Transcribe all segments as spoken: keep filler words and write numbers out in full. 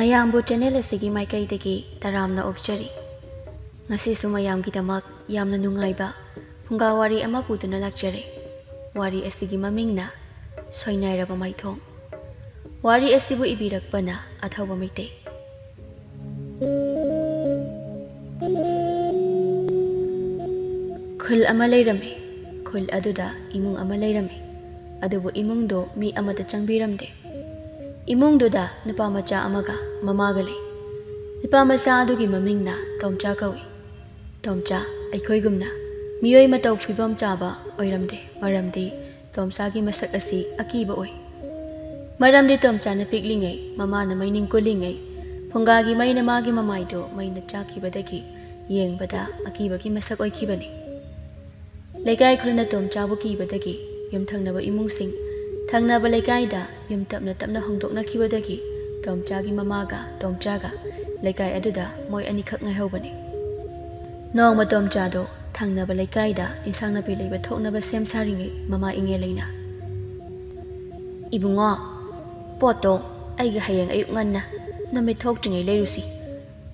ꯃꯌꯥꯝꯕꯨ ꯆꯦꯅꯦꯜ ꯑꯁꯤꯒꯤ ꯃꯥꯏꯀꯩꯗꯒꯤ ꯇꯔꯥꯝꯅ ꯑꯣꯛꯆꯔꯤ꯫ ꯉꯁꯤꯁꯨ ꯃꯌꯥꯝꯒꯤꯗꯃꯛ ꯌꯥꯝꯅ ꯅꯨꯡꯉꯥꯏꯕ ꯐꯨꯡꯒꯥ ꯋꯥꯔꯤ ꯑꯃ ꯄꯨꯗꯨꯅ ꯂꯥꯛꯆꯔꯦ꯫ ꯋꯥꯔꯤ ꯑꯁꯤꯒꯤ ꯃꯃꯤꯡꯅ ꯁꯣꯏꯅꯥꯏꯔꯕ ꯃꯥꯏꯊꯣꯡ꯫ ꯋꯥꯔꯤ ꯑꯁꯤꯕꯨ ꯏꯕꯤꯔꯛꯄꯅ ꯑꯊꯧꯕ ꯃꯩꯇꯩ꯫ ꯈꯨꯜ ꯑꯃ ꯂꯩꯔꯝꯃꯤ꯫ ꯈꯨꯜ ꯑꯗꯨꯗ ꯏꯃꯨꯡ ꯑꯃ ꯂꯩꯔꯝꯃꯤ꯫ ꯑꯗꯨꯕꯨ ꯏꯃꯨꯡꯗꯣ ꯃꯤ ꯑꯃꯠꯇ ꯆꯪꯕꯤꯔꯝꯗꯦ꯫ ꯏꯃꯨꯡꯗꯨꯗ ꯅꯨꯄꯥ ꯃꯆꯥ ꯑꯃꯒ ꯃꯃꯥꯒ ꯂꯩ꯫ ꯅꯨꯄꯥ ꯃꯆꯥ ꯑꯗꯨꯒꯤ ꯃꯃꯤꯡꯅ ꯇꯣꯝꯆꯥ ꯀꯧꯏ꯫ ꯇꯣꯝꯆꯥ ꯑꯩꯈꯣꯏꯒꯨꯝꯅ ꯃꯤꯑꯣꯏ ꯃꯇꯧ ꯐꯤꯕꯝ ꯆꯥꯕ ꯑꯣꯏꯔꯝꯗꯦ, ꯃꯔꯝꯗꯤ ꯇꯣꯝꯆꯥꯒꯤ ꯃꯁꯛ ꯑꯁꯤ ꯑꯀꯤꯕ ꯑꯣꯏ꯫ ꯃꯔꯝꯗꯤ ꯇꯣꯝꯆꯥꯅ ꯄꯤꯛꯂꯤꯉꯩ ꯃꯃꯥꯅ ꯃꯩꯅꯤꯡ ꯀꯨꯜꯂꯤꯉꯩ ꯐꯨꯡꯒꯥꯒꯤ ꯃꯩꯅ ꯃꯥꯒꯤ ꯃꯃꯥꯏꯗꯨ ꯃꯩꯅ ꯆꯥꯛꯈꯤꯕꯗꯒꯤ ꯌꯦꯡꯕꯗ ꯑꯀꯤꯕꯒꯤ ꯃꯁꯛ ꯑꯣꯏꯈꯤꯕꯅꯤ꯫ ꯂꯩꯀꯥꯏ ꯈꯨꯜꯅ ꯇꯣꯝꯆꯥꯕꯨ ꯀꯤꯕꯗꯒꯤ ꯌꯨꯝꯊꯪꯅꯕ ꯏꯃꯨꯡꯁꯤꯡ, ꯊꯪꯅꯕ ꯂꯩꯀꯥꯏꯗ ꯌꯨꯝ ꯇꯞꯅ ꯇꯞꯅ ꯍꯣꯡꯗꯣꯛꯅꯈꯤꯕꯗꯒꯤ ꯇꯣꯝꯆꯥꯒꯤ ꯃꯃꯥꯒ ꯇꯣꯝꯆꯥꯒ ꯂꯩꯀꯥꯏ ꯑꯗꯨꯗ ꯃꯣꯏ ꯑꯅꯤꯈꯛ ꯉꯥꯏꯍꯧꯕꯅꯤ꯫ ꯅꯣꯡꯃ ꯇꯣꯝꯆꯥꯗꯣ ꯊꯪꯅꯕ ꯂꯩꯀꯥꯏꯗ ꯏꯟꯁꯥꯡ ꯅꯥꯄꯤ ꯂꯩꯕ ꯊꯣꯛꯅꯕ ꯁꯦꯝ ꯁꯥꯔꯤꯉꯩ ꯃꯃꯥ ꯏꯉꯦꯜ ꯂꯩꯅ, "ꯏꯕꯨꯡꯉꯣ, ꯄꯣꯠꯇꯣ ꯑꯩꯒ ꯍꯌꯦꯡ ꯑꯌꯨꯛ ꯉꯟꯅ ꯅꯨꯃꯤꯠ ꯊꯣꯛꯇ꯭ꯔꯤꯉꯩ ꯂꯩꯔꯨꯁꯤ꯫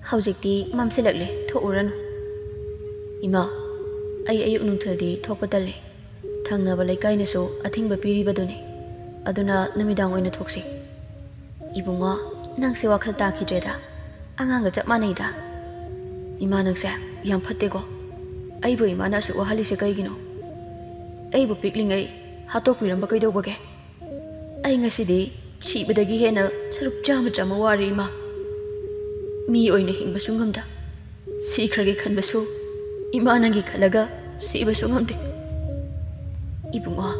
ꯍꯧꯖꯤꯛꯇꯤ ꯃꯝꯁꯤꯜꯂꯛꯂꯦ, ꯊꯣꯛꯎꯔꯅꯨ꯫" "ꯏꯃꯥ, ꯑꯩ ꯑꯌꯨꯛ ꯅꯨꯡꯊꯤꯜꯗꯤ ꯊꯣꯛꯄ ꯇꯜꯂꯤ꯫ ꯊꯪꯅꯕ ꯂꯩꯀꯥꯏꯅꯁꯨ ꯑꯊꯤꯡꯕ ꯄꯤꯔꯤꯕꯗꯨꯅꯤ꯫ ꯑꯗꯨꯅ ꯅꯨꯃꯤꯗꯥꯡ ꯑꯣꯏꯅ ꯊꯣꯛꯁꯤ꯫" "ꯏꯕꯨꯡꯉꯣ, ꯅꯪꯁꯦ ꯋꯥꯈꯜ ꯇꯥꯈꯤꯗ꯭ꯔꯦꯗ꯫ ꯑꯉꯥꯡꯒ ꯆꯞ ꯃꯥꯟꯅꯩꯗ꯫" "ꯏꯃꯥ, ꯅꯪꯁꯦ ꯌꯥꯝ ꯐꯠꯇꯦꯀꯣ꯫ ꯑꯩꯕꯨ ꯏꯃꯥꯅ ꯑꯁꯨꯛ ꯋꯥꯍꯜꯂꯤꯁꯦ ꯀꯩꯒꯤꯅꯣ? ꯑꯩꯕꯨ ꯄꯤꯛꯂꯤꯉꯩ ꯍꯥꯠꯇꯣꯛꯄꯤꯔꯝꯕ ꯀꯩꯗꯧꯕꯒꯦ? ꯑꯩ ꯉꯁꯤꯗꯤ ꯁꯤꯕꯗꯒꯤ ꯍꯦꯟꯅ ꯁꯔꯨꯛ ꯆꯥꯝꯃ ꯆꯥꯝꯃ ꯋꯥꯔꯦ ꯏꯃꯥ꯫ ꯃꯤ ꯑꯣꯏꯅ ꯍꯤꯡꯕꯁꯨ ꯉꯝꯗ, ꯁꯤꯈ꯭ꯔꯒꯦ ꯈꯟꯕꯁꯨ ꯏꯃꯥ ꯅꯪꯒꯤ ꯈꯜꯂꯒ ꯁꯤꯕꯁꯨ ꯉꯝꯗꯦ꯫" "ꯏꯕꯨꯡꯉꯣ,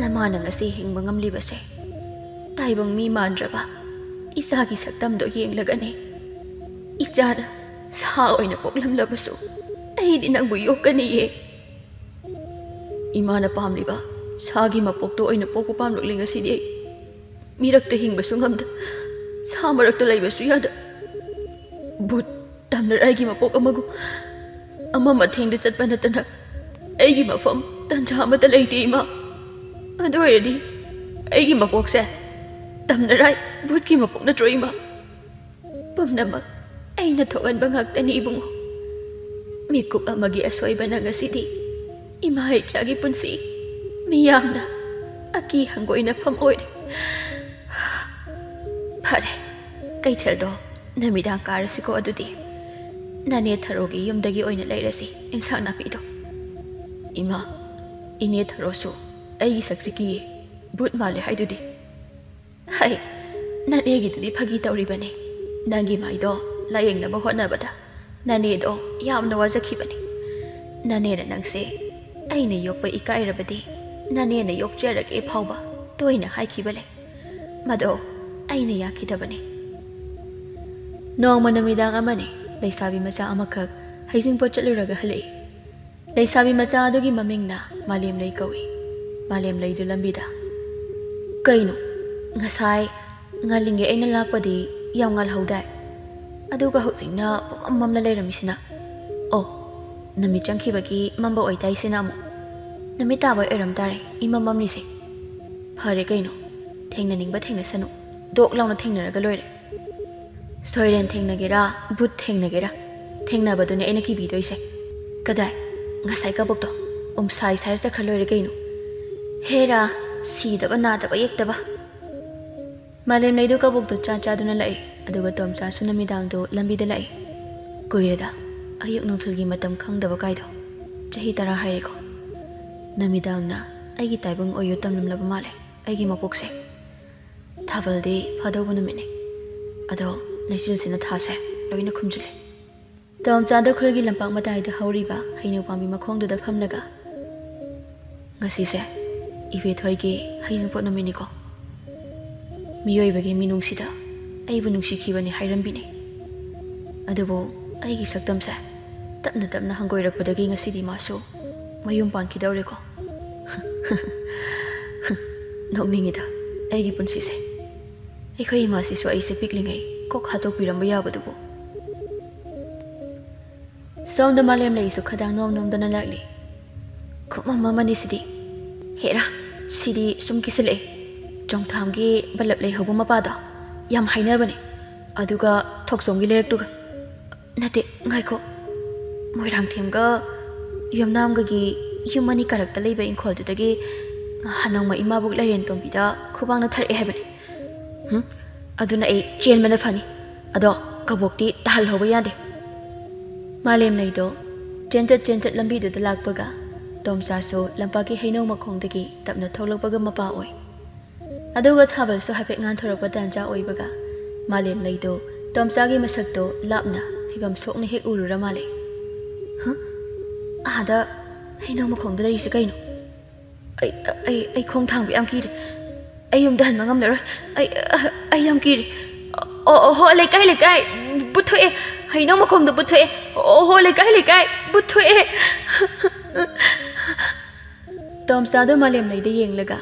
ꯅꯃꯥꯅ ꯉꯁꯤ ꯍꯤꯡꯕ ꯉꯝꯂꯤꯕꯁꯦ ꯇꯥꯏꯕꯪ ꯃꯤ ꯃꯥꯟꯗ꯭ꯔꯕ ꯏꯆꯥꯒꯤ ꯁꯛꯇꯝꯗꯣ ꯌꯦꯡꯂꯒꯅꯤ꯫ ꯏꯆꯥꯅ ꯁꯥ ꯑꯣꯏꯅ ꯄꯣꯛꯂꯝꯂꯕꯁꯨ ꯑꯩꯗꯤ ꯅꯪꯕꯨ ꯌꯣꯛꯀꯅꯤꯌꯦ꯫ ꯏꯃꯥꯅ ꯄꯥꯝꯂꯤꯕ ꯁꯥꯒꯤ ꯃꯄꯣꯛꯇꯣ ꯑꯣꯏꯅ ꯄꯣꯛꯄ ꯄꯥꯝꯂꯛꯂꯤ ꯉꯁꯤꯗꯤ ꯑꯩ꯫ ꯃꯤꯔꯛꯇ ꯍꯤꯡꯕꯁꯨ ꯉꯝꯗ, ꯁꯥ ꯃꯔꯛꯇ ꯂꯩꯕꯁꯨ ꯌꯥꯗ, ꯚꯨꯠ ꯇꯝꯅꯔꯥꯏꯒꯤ ꯃꯄꯣꯛ ꯑꯃꯒꯨꯝ ꯑꯃ ꯃꯊꯦꯡꯗ ꯆꯠꯄ ꯅꯠꯇꯅ ꯑꯩꯒꯤ ꯃꯐꯝ ꯇꯟꯖꯥ ꯑꯃꯠꯇ ꯂꯩꯇꯦ ꯏꯃꯥ꯫ ꯑꯗꯨ ꯑꯣꯏꯔꯗꯤ ꯑꯩꯒꯤ ꯃꯄꯣꯛꯁꯦ ꯇꯝꯅꯔꯥꯏ ꯚꯨꯠꯀꯤ ꯃꯄꯣꯛ ꯅꯠꯇ꯭ꯔꯣ ꯏꯃꯥ?" ꯄꯨꯝꯅꯃꯛ ꯑꯩꯅ ꯊꯣꯛꯍꯟꯕ ꯉꯥꯛꯇꯅꯤ, ꯏꯕꯨꯡꯉꯣ꯫ ꯃꯤꯀꯨꯞ ꯑꯃꯒꯤ ꯑꯁꯣꯏꯕꯅ ꯉꯁꯤꯗꯤ ꯏꯃꯥ ꯏꯆꯥꯒꯤ ꯄꯨꯟꯁꯤ ꯃꯤꯌꯥꯝꯅ ꯑꯀꯤ ꯍꯪꯒꯣꯏꯅꯐꯝ ꯑꯣꯏꯔꯦ꯫ ꯐꯔꯦ, ꯀꯩꯊꯦꯜꯗꯣ ꯅꯨꯃꯤꯗꯥꯡ ꯀꯥꯔꯁꯤꯀꯣ꯫ ꯑꯗꯨꯗꯤ ꯅꯅꯦ ꯊꯔꯣꯒꯤ ꯌꯨꯝꯗꯒꯤ ꯑꯣꯏꯅ ꯂꯩꯔꯁꯤ ꯏꯟꯁꯥꯡ ꯅꯥꯄꯤꯗꯣ꯫ ꯏꯃꯥ, ꯏꯅꯦ ꯊꯔꯣꯁꯨ ꯑꯩꯒꯤ ꯁꯛꯁꯤ ꯀꯤꯌꯦ, ꯚꯨꯠ ꯃꯥꯜꯂꯦ ꯍꯥꯏꯗꯨꯗꯤ꯫ ꯍꯩ, ꯅꯅꯦꯒꯤꯗꯨꯗꯤ ꯐꯥꯒꯤ ꯇꯧꯔꯤꯕꯅꯤ꯫ ꯅꯪꯒꯤ ꯃꯥꯏꯗꯣ ꯂꯥꯌꯦꯡꯅꯕ ꯍꯣꯠꯅꯕꯗ ꯅꯅꯦꯗꯣ ꯌꯥꯝꯅ ꯋꯥꯖꯈꯤꯕꯅꯤ꯫ ꯅꯅꯦꯅ ꯅꯪꯁꯦ ꯑꯩꯅ ꯌꯣꯛꯄ ꯏꯀꯥꯏꯔꯕꯗꯤ ꯅꯅꯦꯅ ꯌꯣꯛꯆꯔꯒꯦ ꯐꯥꯎꯕ ꯇꯣꯏꯅ ꯍꯥꯏꯈꯤꯕ ꯂꯩ꯫ ꯃꯗꯣ ꯑꯩꯅ ꯌꯥꯈꯤꯗꯕꯅꯤ꯫ ꯅꯣꯡꯃ ꯅꯨꯃꯤꯗꯥꯡ ꯑꯃꯅꯤ, ꯂꯩꯁꯥꯕꯤ ꯃꯆꯥ ꯑꯃꯈꯛ ꯍꯩꯖꯤꯡꯄꯣꯠ ꯆꯠꯂꯨꯔꯒ ꯍꯜꯂꯛꯏ꯫ ꯂꯩꯁꯥꯕꯤ ꯃꯆꯥ ꯑꯗꯨꯒꯤ ꯃꯃꯤꯡꯅ ꯃꯥꯂꯦꯝꯂꯩ ꯀꯧꯏ꯫ ꯃꯥꯂꯦꯝꯂꯩꯗꯨ ꯂꯝꯕꯤꯗ, "ꯀꯩꯅꯣ, ꯉꯁꯥꯏ ꯉꯜꯂꯤꯉꯩ ꯑꯩꯅ ꯂꯥꯛꯄꯗꯤ ꯌꯥꯝ ꯉꯥꯜꯍꯧꯗꯥꯏ? ꯑꯗꯨꯒ ꯍꯧꯖꯤꯛꯅ ꯄꯨꯝꯃꯝ ꯃꯝꯂ ꯂꯩꯔꯝꯃꯤꯁꯤꯅ? ꯑꯣ, ꯅꯨꯃꯤꯠ ꯆꯪꯈꯤꯕꯒꯤ ꯃꯝꯕ ꯑꯣꯏꯇꯥꯏꯁꯤꯅ ꯑꯃꯨꯛ꯫ ꯅꯨꯃꯤꯠ ꯇꯥꯕ ꯑꯣꯏꯔꯝ ꯇꯥꯔꯦ ꯏꯃꯝ ꯃꯝꯂꯤꯁꯦ꯫ ꯐꯔꯦ ꯀꯩꯅꯣ, ꯊꯦꯡꯅꯅꯤꯡꯕ ꯊꯦꯡꯅꯁꯅꯨ, ꯗꯣꯛ ꯂꯥꯎꯅ ꯊꯦꯡꯅꯔꯒ ꯂꯣꯏꯔꯦ꯫ ꯁꯣꯏꯔꯦꯟ ꯊꯦꯡꯅꯒꯦꯔꯥ, ꯚꯨꯠ ꯊꯦꯡꯅꯒꯦꯔꯥ, ꯊꯦꯡꯅꯕꯗꯨꯅꯦ ꯑꯩꯅ ꯀꯤꯕꯤꯗꯣꯏꯁꯦ꯫ ꯀꯗꯥꯏ? ꯉꯁꯥꯏ ꯀꯕꯣꯛꯇꯣ ꯎꯝꯁꯥꯏ ꯁꯥꯏꯔ ꯆꯠꯈ꯭ꯔ ꯂꯣꯏꯔꯦ ꯀꯩꯅꯣ꯫ ꯍꯦꯔꯥ, ꯁꯤꯗꯕ ꯅꯥꯗꯕ ꯌꯦꯛꯇꯕ!" ꯃꯥꯂꯦꯝꯂꯩꯗꯨ ꯀꯕꯣꯛꯇꯣ ꯆꯥ ꯆꯥꯗꯨꯅ ꯂꯥꯛꯏ, ꯑꯗꯨꯒ ꯇꯣꯝꯆꯥꯁꯨ ꯅꯨꯃꯤꯗꯥꯡꯗꯣ ꯂꯝꯕꯤꯗ ꯂꯥꯛꯏ꯫ ꯀꯨꯏꯔꯦꯗ, ꯑꯌꯨꯛ ꯅꯨꯡꯊꯤꯜꯒꯤ ꯃꯇꯝ ꯈꯪꯗꯕ ꯀꯥꯏꯗꯣ꯫ ꯆꯍꯤ ꯇꯔꯥ ꯍꯥꯏꯔꯦꯀꯣ꯫ ꯅꯨꯃꯤꯗꯥꯡꯅ ꯑꯩꯒꯤ ꯇꯥꯏꯕꯪ ꯑꯣꯏꯌꯨ ꯇꯝꯂꯝꯂꯕ ꯃꯥꯜꯂꯦ ꯑꯩꯒꯤ ꯃꯄꯣꯛꯁꯦ꯫ ꯊꯥꯕꯜꯗꯤ ꯐꯥꯗꯧꯕ ꯅꯨꯃꯤꯠꯅꯤ꯫ ꯑꯗꯣ ꯂꯩꯆꯤꯜꯁꯤꯅ ꯊꯥꯁꯦ ꯂꯣꯏꯅ ꯈꯨꯝꯖꯤꯜꯂꯦ꯫ ꯇꯣꯝꯆꯥꯗ ꯈꯨꯜꯒꯤ ꯂꯝꯄꯥꯛ ꯃꯇꯥꯏꯗ ꯍꯧꯔꯤꯕ ꯍꯩꯅꯧ ꯄꯥꯝꯕꯤ ꯃꯈꯣꯡꯗꯨꯗ ꯐꯝꯂꯒ, "ꯉꯁꯤꯁꯦ ꯏꯕꯦꯊꯣꯏꯒꯤ ꯍꯩꯖꯤꯡꯄꯣꯠ ꯅꯨꯃꯤꯠꯅꯤꯀꯣ꯫ ꯃꯤꯑꯣꯏꯕꯒꯤ ꯃꯤꯅꯨꯡꯁꯤꯗ ꯑꯩꯕꯨ ꯅꯨꯡꯁꯤꯈꯤꯕꯅꯤ ꯍꯥꯏꯔꯝꯕꯤꯅꯤ꯫ ꯑꯗꯨꯕꯨ ꯑꯩꯒꯤ ꯁꯛꯇꯝꯁꯦ ꯇꯞꯅ ꯇꯞꯅ ꯍꯪꯒꯣꯏꯔꯛꯄꯗꯒꯤ ꯉꯁꯤꯗꯤ ꯃꯥꯁꯨ ꯃꯌꯨꯝ ꯄꯥꯟꯈꯤꯗꯧꯔꯦꯀꯣ꯫" ꯅꯣꯛꯅꯤꯡꯉꯤꯗ ꯑꯩꯒꯤ ꯄꯨꯟꯁꯤꯁꯦ꯫ ꯑꯩꯈꯣꯏ ꯏꯃꯥꯁꯤꯁꯨ ꯑꯩꯁꯦ ꯄꯤꯛꯂꯤꯉꯩ ꯀꯣꯛ ꯍꯥꯠꯇꯣꯛꯄꯤꯔꯝꯕ ꯌꯥꯕꯗꯨꯕꯨ꯫ ꯁꯣꯝꯗ ꯃꯥꯂꯦꯝꯂꯩꯁꯨ ꯈꯗꯥꯡ ꯅꯣꯝ ꯅꯣꯝꯗꯅ ꯂꯥꯛꯂꯤ꯫ ꯈꯨꯃꯝ ꯑꯃꯅꯤ ꯁꯤꯗꯤ꯫ ꯍꯦꯔꯥ, ꯁꯤꯗꯤ ꯁꯨꯝ ꯀꯤꯁꯤꯜꯂꯛꯑꯦ꯫ ꯆꯣꯡꯊꯥꯝꯒꯤ ꯕꯂꯞ ꯂꯩꯍꯧꯕ ꯃꯄꯥꯗꯣ ꯌꯥꯝ ꯍꯥꯏꯅꯕꯅꯦ꯫ ꯑꯗꯨꯒ ꯊꯣꯛꯆꯣꯝꯒꯤ ꯂꯩꯔꯛꯇꯨꯒ꯫ ꯅꯠꯇꯦ, ꯉꯥꯏꯈꯣ꯫ ꯃꯣꯏꯔꯥꯡꯊꯦꯝꯒ ꯌꯨꯝꯅꯥꯝꯒꯒꯤ ꯌꯨꯝ ꯑꯅꯤ ꯀꯥꯔꯛꯇ ꯂꯩꯕ ꯏꯪꯈꯣꯜꯗꯨꯗꯒꯤ ꯅꯍꯥꯟ ꯅꯣꯡꯃ ꯏꯃꯥꯕꯣꯛ ꯂꯥꯏꯔꯦꯟ ꯇꯣꯝꯕꯤꯗ ꯈꯨꯕꯥꯛꯅ ꯊꯥꯔꯛꯑꯦ ꯍꯥꯏꯕꯅꯤ꯫ ꯍꯨꯝ? ꯑꯗꯨꯅ ꯑꯩ ꯆꯦꯟꯕꯅ ꯐꯅꯤ꯫ ꯑꯗꯣ ꯀꯕꯣꯛꯇꯤ ꯇꯥꯍꯜꯍꯧꯕ ꯌꯥꯗꯦ꯫ ꯃꯥꯂꯦꯝ ꯂꯩꯗꯣ ꯆꯦꯟꯆꯠ ꯆꯦꯟꯆꯠ ꯂꯝꯕꯤꯗꯨꯗ ꯂꯥꯛꯄꯒ, ꯇꯣꯝꯆꯥꯁꯨ ꯂꯝꯄꯥꯛꯀꯤ ꯍꯩꯅꯧ ꯃꯈꯣꯡꯗꯒꯤ ꯇꯞꯅ ꯊꯣꯛꯂꯛꯄꯒ ꯃꯄꯥ ꯑꯣꯏ꯫ ꯑꯗꯨꯒ ꯊꯥꯕꯜꯁꯨ ꯍꯥꯏꯐꯦꯠ ꯉꯥꯟꯊꯣꯔꯛꯄ ꯇꯥꯟꯖꯥ ꯑꯣꯏꯕꯒ, ꯃꯥꯂꯦꯝ ꯂꯩꯗꯣ ꯇꯣꯝꯆꯥꯒꯤ ꯃꯁꯛꯇꯣ ꯂꯥꯞꯅ ꯐꯤꯕꯝ ꯁꯣꯛꯅ ꯍꯦꯛ ꯎꯔꯨꯔ ꯃꯥꯜꯂꯦ꯫ "ꯍ? ꯑꯥꯗ ꯍꯩꯅꯧ ꯃꯈꯣꯡꯗ ꯂꯩꯔꯤꯁꯦ ꯀꯩꯅꯣ? ꯑꯩ, ꯑꯩ, ꯑꯩ ꯈꯣꯡ ꯊꯥꯡꯕ ꯌꯥꯝ ꯀꯤꯔꯦ꯫ ꯑꯩ ꯌꯨꯝꯗ ꯍꯟꯕ ꯉꯝꯂꯔꯣꯏ꯫ ꯑꯩ, ꯑꯩ ꯌꯥꯝ ꯀꯤꯔꯦ꯫ ꯑꯣ, ꯑꯣ, ꯍꯣ, ꯂꯩꯀꯥꯏ, ꯂꯩꯀꯥꯏ, ꯕꯨꯠ ꯊꯣꯛꯑꯦ꯫ ꯍꯩꯅꯧ ꯃꯈꯣꯡꯗ ꯕꯨꯠ ꯊꯣꯛꯑꯦ꯫ ꯑꯣ, ꯍꯣ, ꯂꯩꯀꯥꯏ, ꯂꯩꯀꯥꯏ, ꯕꯨꯠ ꯊꯣꯛꯑꯦ꯫" ꯇꯣꯝꯆꯥꯗꯣ ꯃꯥꯂꯦꯝ ꯂꯩꯗ ꯌꯦꯡꯂꯒ,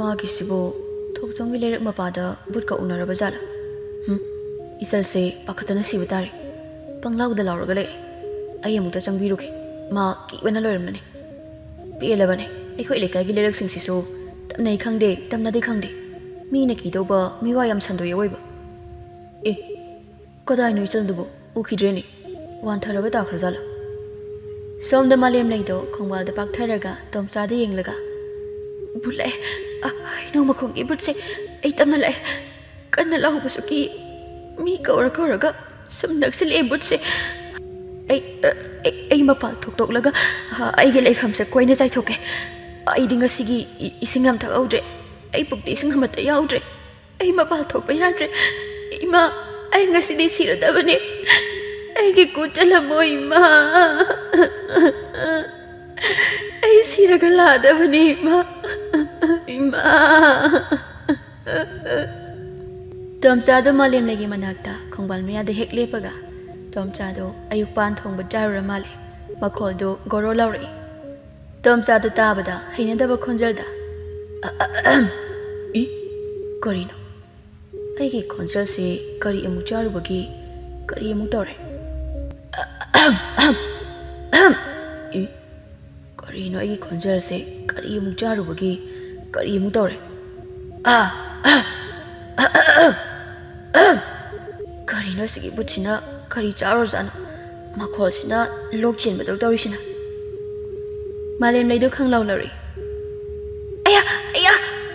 "ꯃꯥꯒꯤꯁꯤꯕꯨ ꯊꯣꯛꯆꯣꯝꯒꯤ ꯂꯩꯔꯛ ꯃꯄꯥꯗ ꯕꯨꯠꯀ ꯎꯅꯔꯕ ꯖꯥꯠꯂꯥ? ꯍꯨꯝ, ꯏꯆꯜꯁꯦ ꯄꯥꯈꯠꯇꯅ ꯁꯤꯕ ꯇꯥꯔꯦ꯫ ꯄꯪꯂꯥꯎꯗ ꯂꯥꯎꯔꯒ ꯂꯩ꯫ ꯑꯩ ꯑꯃꯨꯛꯇ ꯆꯪꯕꯤꯔꯨꯒꯦ꯫ ꯃꯥ ꯀꯤꯕꯅ ꯂꯣꯏꯔꯝꯂꯅꯤ꯫ ꯄꯦꯜꯂꯕꯅꯦ꯫ ꯑꯩꯈꯣꯏ ꯂꯩꯀꯥꯏꯒꯤ ꯂꯩꯔꯛꯁꯤꯡꯁꯤꯁꯨ ꯇꯝꯅꯩ ꯈꯪꯗꯦ, ꯇꯝꯅꯗꯦ ꯈꯪꯗꯦ꯫ ꯃꯤꯅ ꯀꯤꯗꯧꯕ ꯃꯤꯋꯥ ꯌꯥꯝ ꯁꯟꯗꯣꯛꯑꯦ ꯑꯣꯏꯕ꯫ ꯑꯦ, ꯀꯗꯥꯏꯅꯣ ꯏꯆꯜꯗꯨꯕꯨ? ꯎꯈꯤꯗ꯭ꯔꯦꯅꯦ꯫ ꯋꯥꯟꯊꯔꯒ ꯇꯥꯈ꯭ꯔꯖꯥꯠꯂꯥ?" ꯁꯣꯝꯗ ꯃꯥꯂꯦꯝ ꯂꯩꯗꯣ ꯈꯣꯡꯕꯥꯜꯗ ꯄꯥꯛꯊꯔꯒ ꯇꯣꯝꯆꯥꯗ ꯌꯦꯡꯂꯒ, "ꯕꯨꯠ ꯂꯥꯛꯑꯦ꯫ ꯑ, ꯍꯩꯅꯧ ꯃꯈꯣꯡꯒꯤ ꯕꯨꯠꯁꯦ꯫ ꯑꯩ ꯇꯞꯅ ꯂꯥꯛꯑꯦ꯫ ꯀꯟꯅ ꯂꯥꯎꯕꯁꯨ ꯀꯤ꯫ ꯃꯤ ꯀꯧꯔ ꯀꯧꯔꯒ ꯁꯨꯝ ꯅꯛꯁꯤꯜꯂꯛꯑꯦ ꯕꯨꯠꯁꯦ꯫ ꯑꯩ, ꯑ, ꯑꯩ, ꯑꯩ ꯃꯄꯥꯟ ꯊꯣꯛꯇꯣꯛꯂꯒ, ꯑ, ꯑꯩꯒꯤ ꯂꯩꯐꯝꯁꯦ ꯀꯣꯏꯅ ꯆꯥꯏꯊꯣꯛꯀꯦ꯫ ꯑꯩꯗꯤ ꯉꯁꯤꯒꯤ ꯏ-, ꯏꯁꯤꯡ ꯌꯥꯝ ꯊꯛꯍꯧꯗ꯭ꯔꯦ꯫ ꯑꯩ ꯄꯨꯛꯇ ꯏꯁꯤꯡ ꯑꯃꯠꯇ ꯌꯥꯎꯗ꯭ꯔꯦ꯫ ꯑꯩ ꯃꯄꯥꯟ ꯊꯣꯛꯄ ꯌꯥꯗ꯭ꯔꯦ꯫ ꯏꯃꯥ, ꯑꯩ ꯉꯁꯤꯗꯤ ꯁꯤꯔꯗꯕꯅꯦ꯫ ꯑꯩꯒꯤ ꯈꯨꯠ ꯆꯜꯂꯝꯃꯣ, ꯏꯃꯥ꯫ ꯑꯩ ꯁꯤꯔꯒ ꯂꯥꯛꯑꯗꯕꯅꯦ, ꯏꯃꯥ꯫ ꯏꯃꯥ꯫ ꯇꯣꯝꯆꯥꯗꯣ ꯃꯥꯂꯦꯝꯂꯩꯒꯤ ꯃꯅꯥꯛꯇ ꯈꯣꯡꯕꯥꯜ ꯃꯌꯥꯗ ꯍꯦꯛ ꯂꯦꯞꯄꯒ, ꯇꯣꯝꯆꯥꯗꯣ ꯑꯌꯨꯛ ꯄꯥꯟ ꯊꯣꯡꯕ ꯆꯥꯔꯨꯔ ꯃꯥꯜꯂꯦ꯫ ꯃꯈꯣꯜꯗꯣ ꯒꯣꯔꯣ ꯂꯥꯎꯔꯛꯏ꯫ ꯇꯣꯝꯆꯥꯗꯣ ꯇꯥꯕꯗ ꯍꯩꯅꯗꯕ ꯈꯣꯟꯖꯦꯜꯗ, "ꯑ, ꯑ, ꯑꯍꯝ꯫ ꯏ, ꯀꯔꯤꯅꯣ? ꯑꯩꯒꯤ ꯈꯣꯟꯖꯦꯜꯁꯤ ꯀꯔꯤ ꯑꯃꯨꯛ ꯆꯥꯔꯨꯕꯒꯤ ꯀꯔꯤ ꯑꯃꯨꯛ ꯇꯧꯔꯦ? ꯑ, ꯑꯍꯝ, ꯑꯍꯝ, ꯑꯍꯝ꯫ ꯏ, ꯀꯔꯤꯅꯣ ꯑꯩꯒꯤ ꯈꯣꯟꯖꯦꯜꯁꯦ ꯀꯔꯤ ꯑꯃꯨꯛ ꯆꯥꯔꯨꯕꯒꯤ ꯀꯔꯤ ꯑꯃꯨꯛ ꯇꯧꯔꯦ? ꯑ, ꯑꯍꯝ, ꯑ, ꯑ, ꯑꯍꯝ, ꯑꯍꯝ꯫ ꯀꯩꯅꯣ ꯁꯤꯒꯤ ꯕꯨꯠꯁꯤꯅ ꯀꯔꯤ ꯆꯥꯔꯨꯔꯖꯥꯠꯅꯣ? ꯃꯈꯣꯜꯁꯤꯅ ꯂꯣꯛ ꯆꯦꯟꯕꯗꯧ ꯇꯧꯔꯤꯁꯤꯅ꯫ ꯃꯥꯂꯦꯝꯂꯩꯗꯣ ꯈꯪꯂꯥꯎ ꯂꯧꯔꯤ꯫ "ꯑꯌꯥ! ꯑꯌꯥ!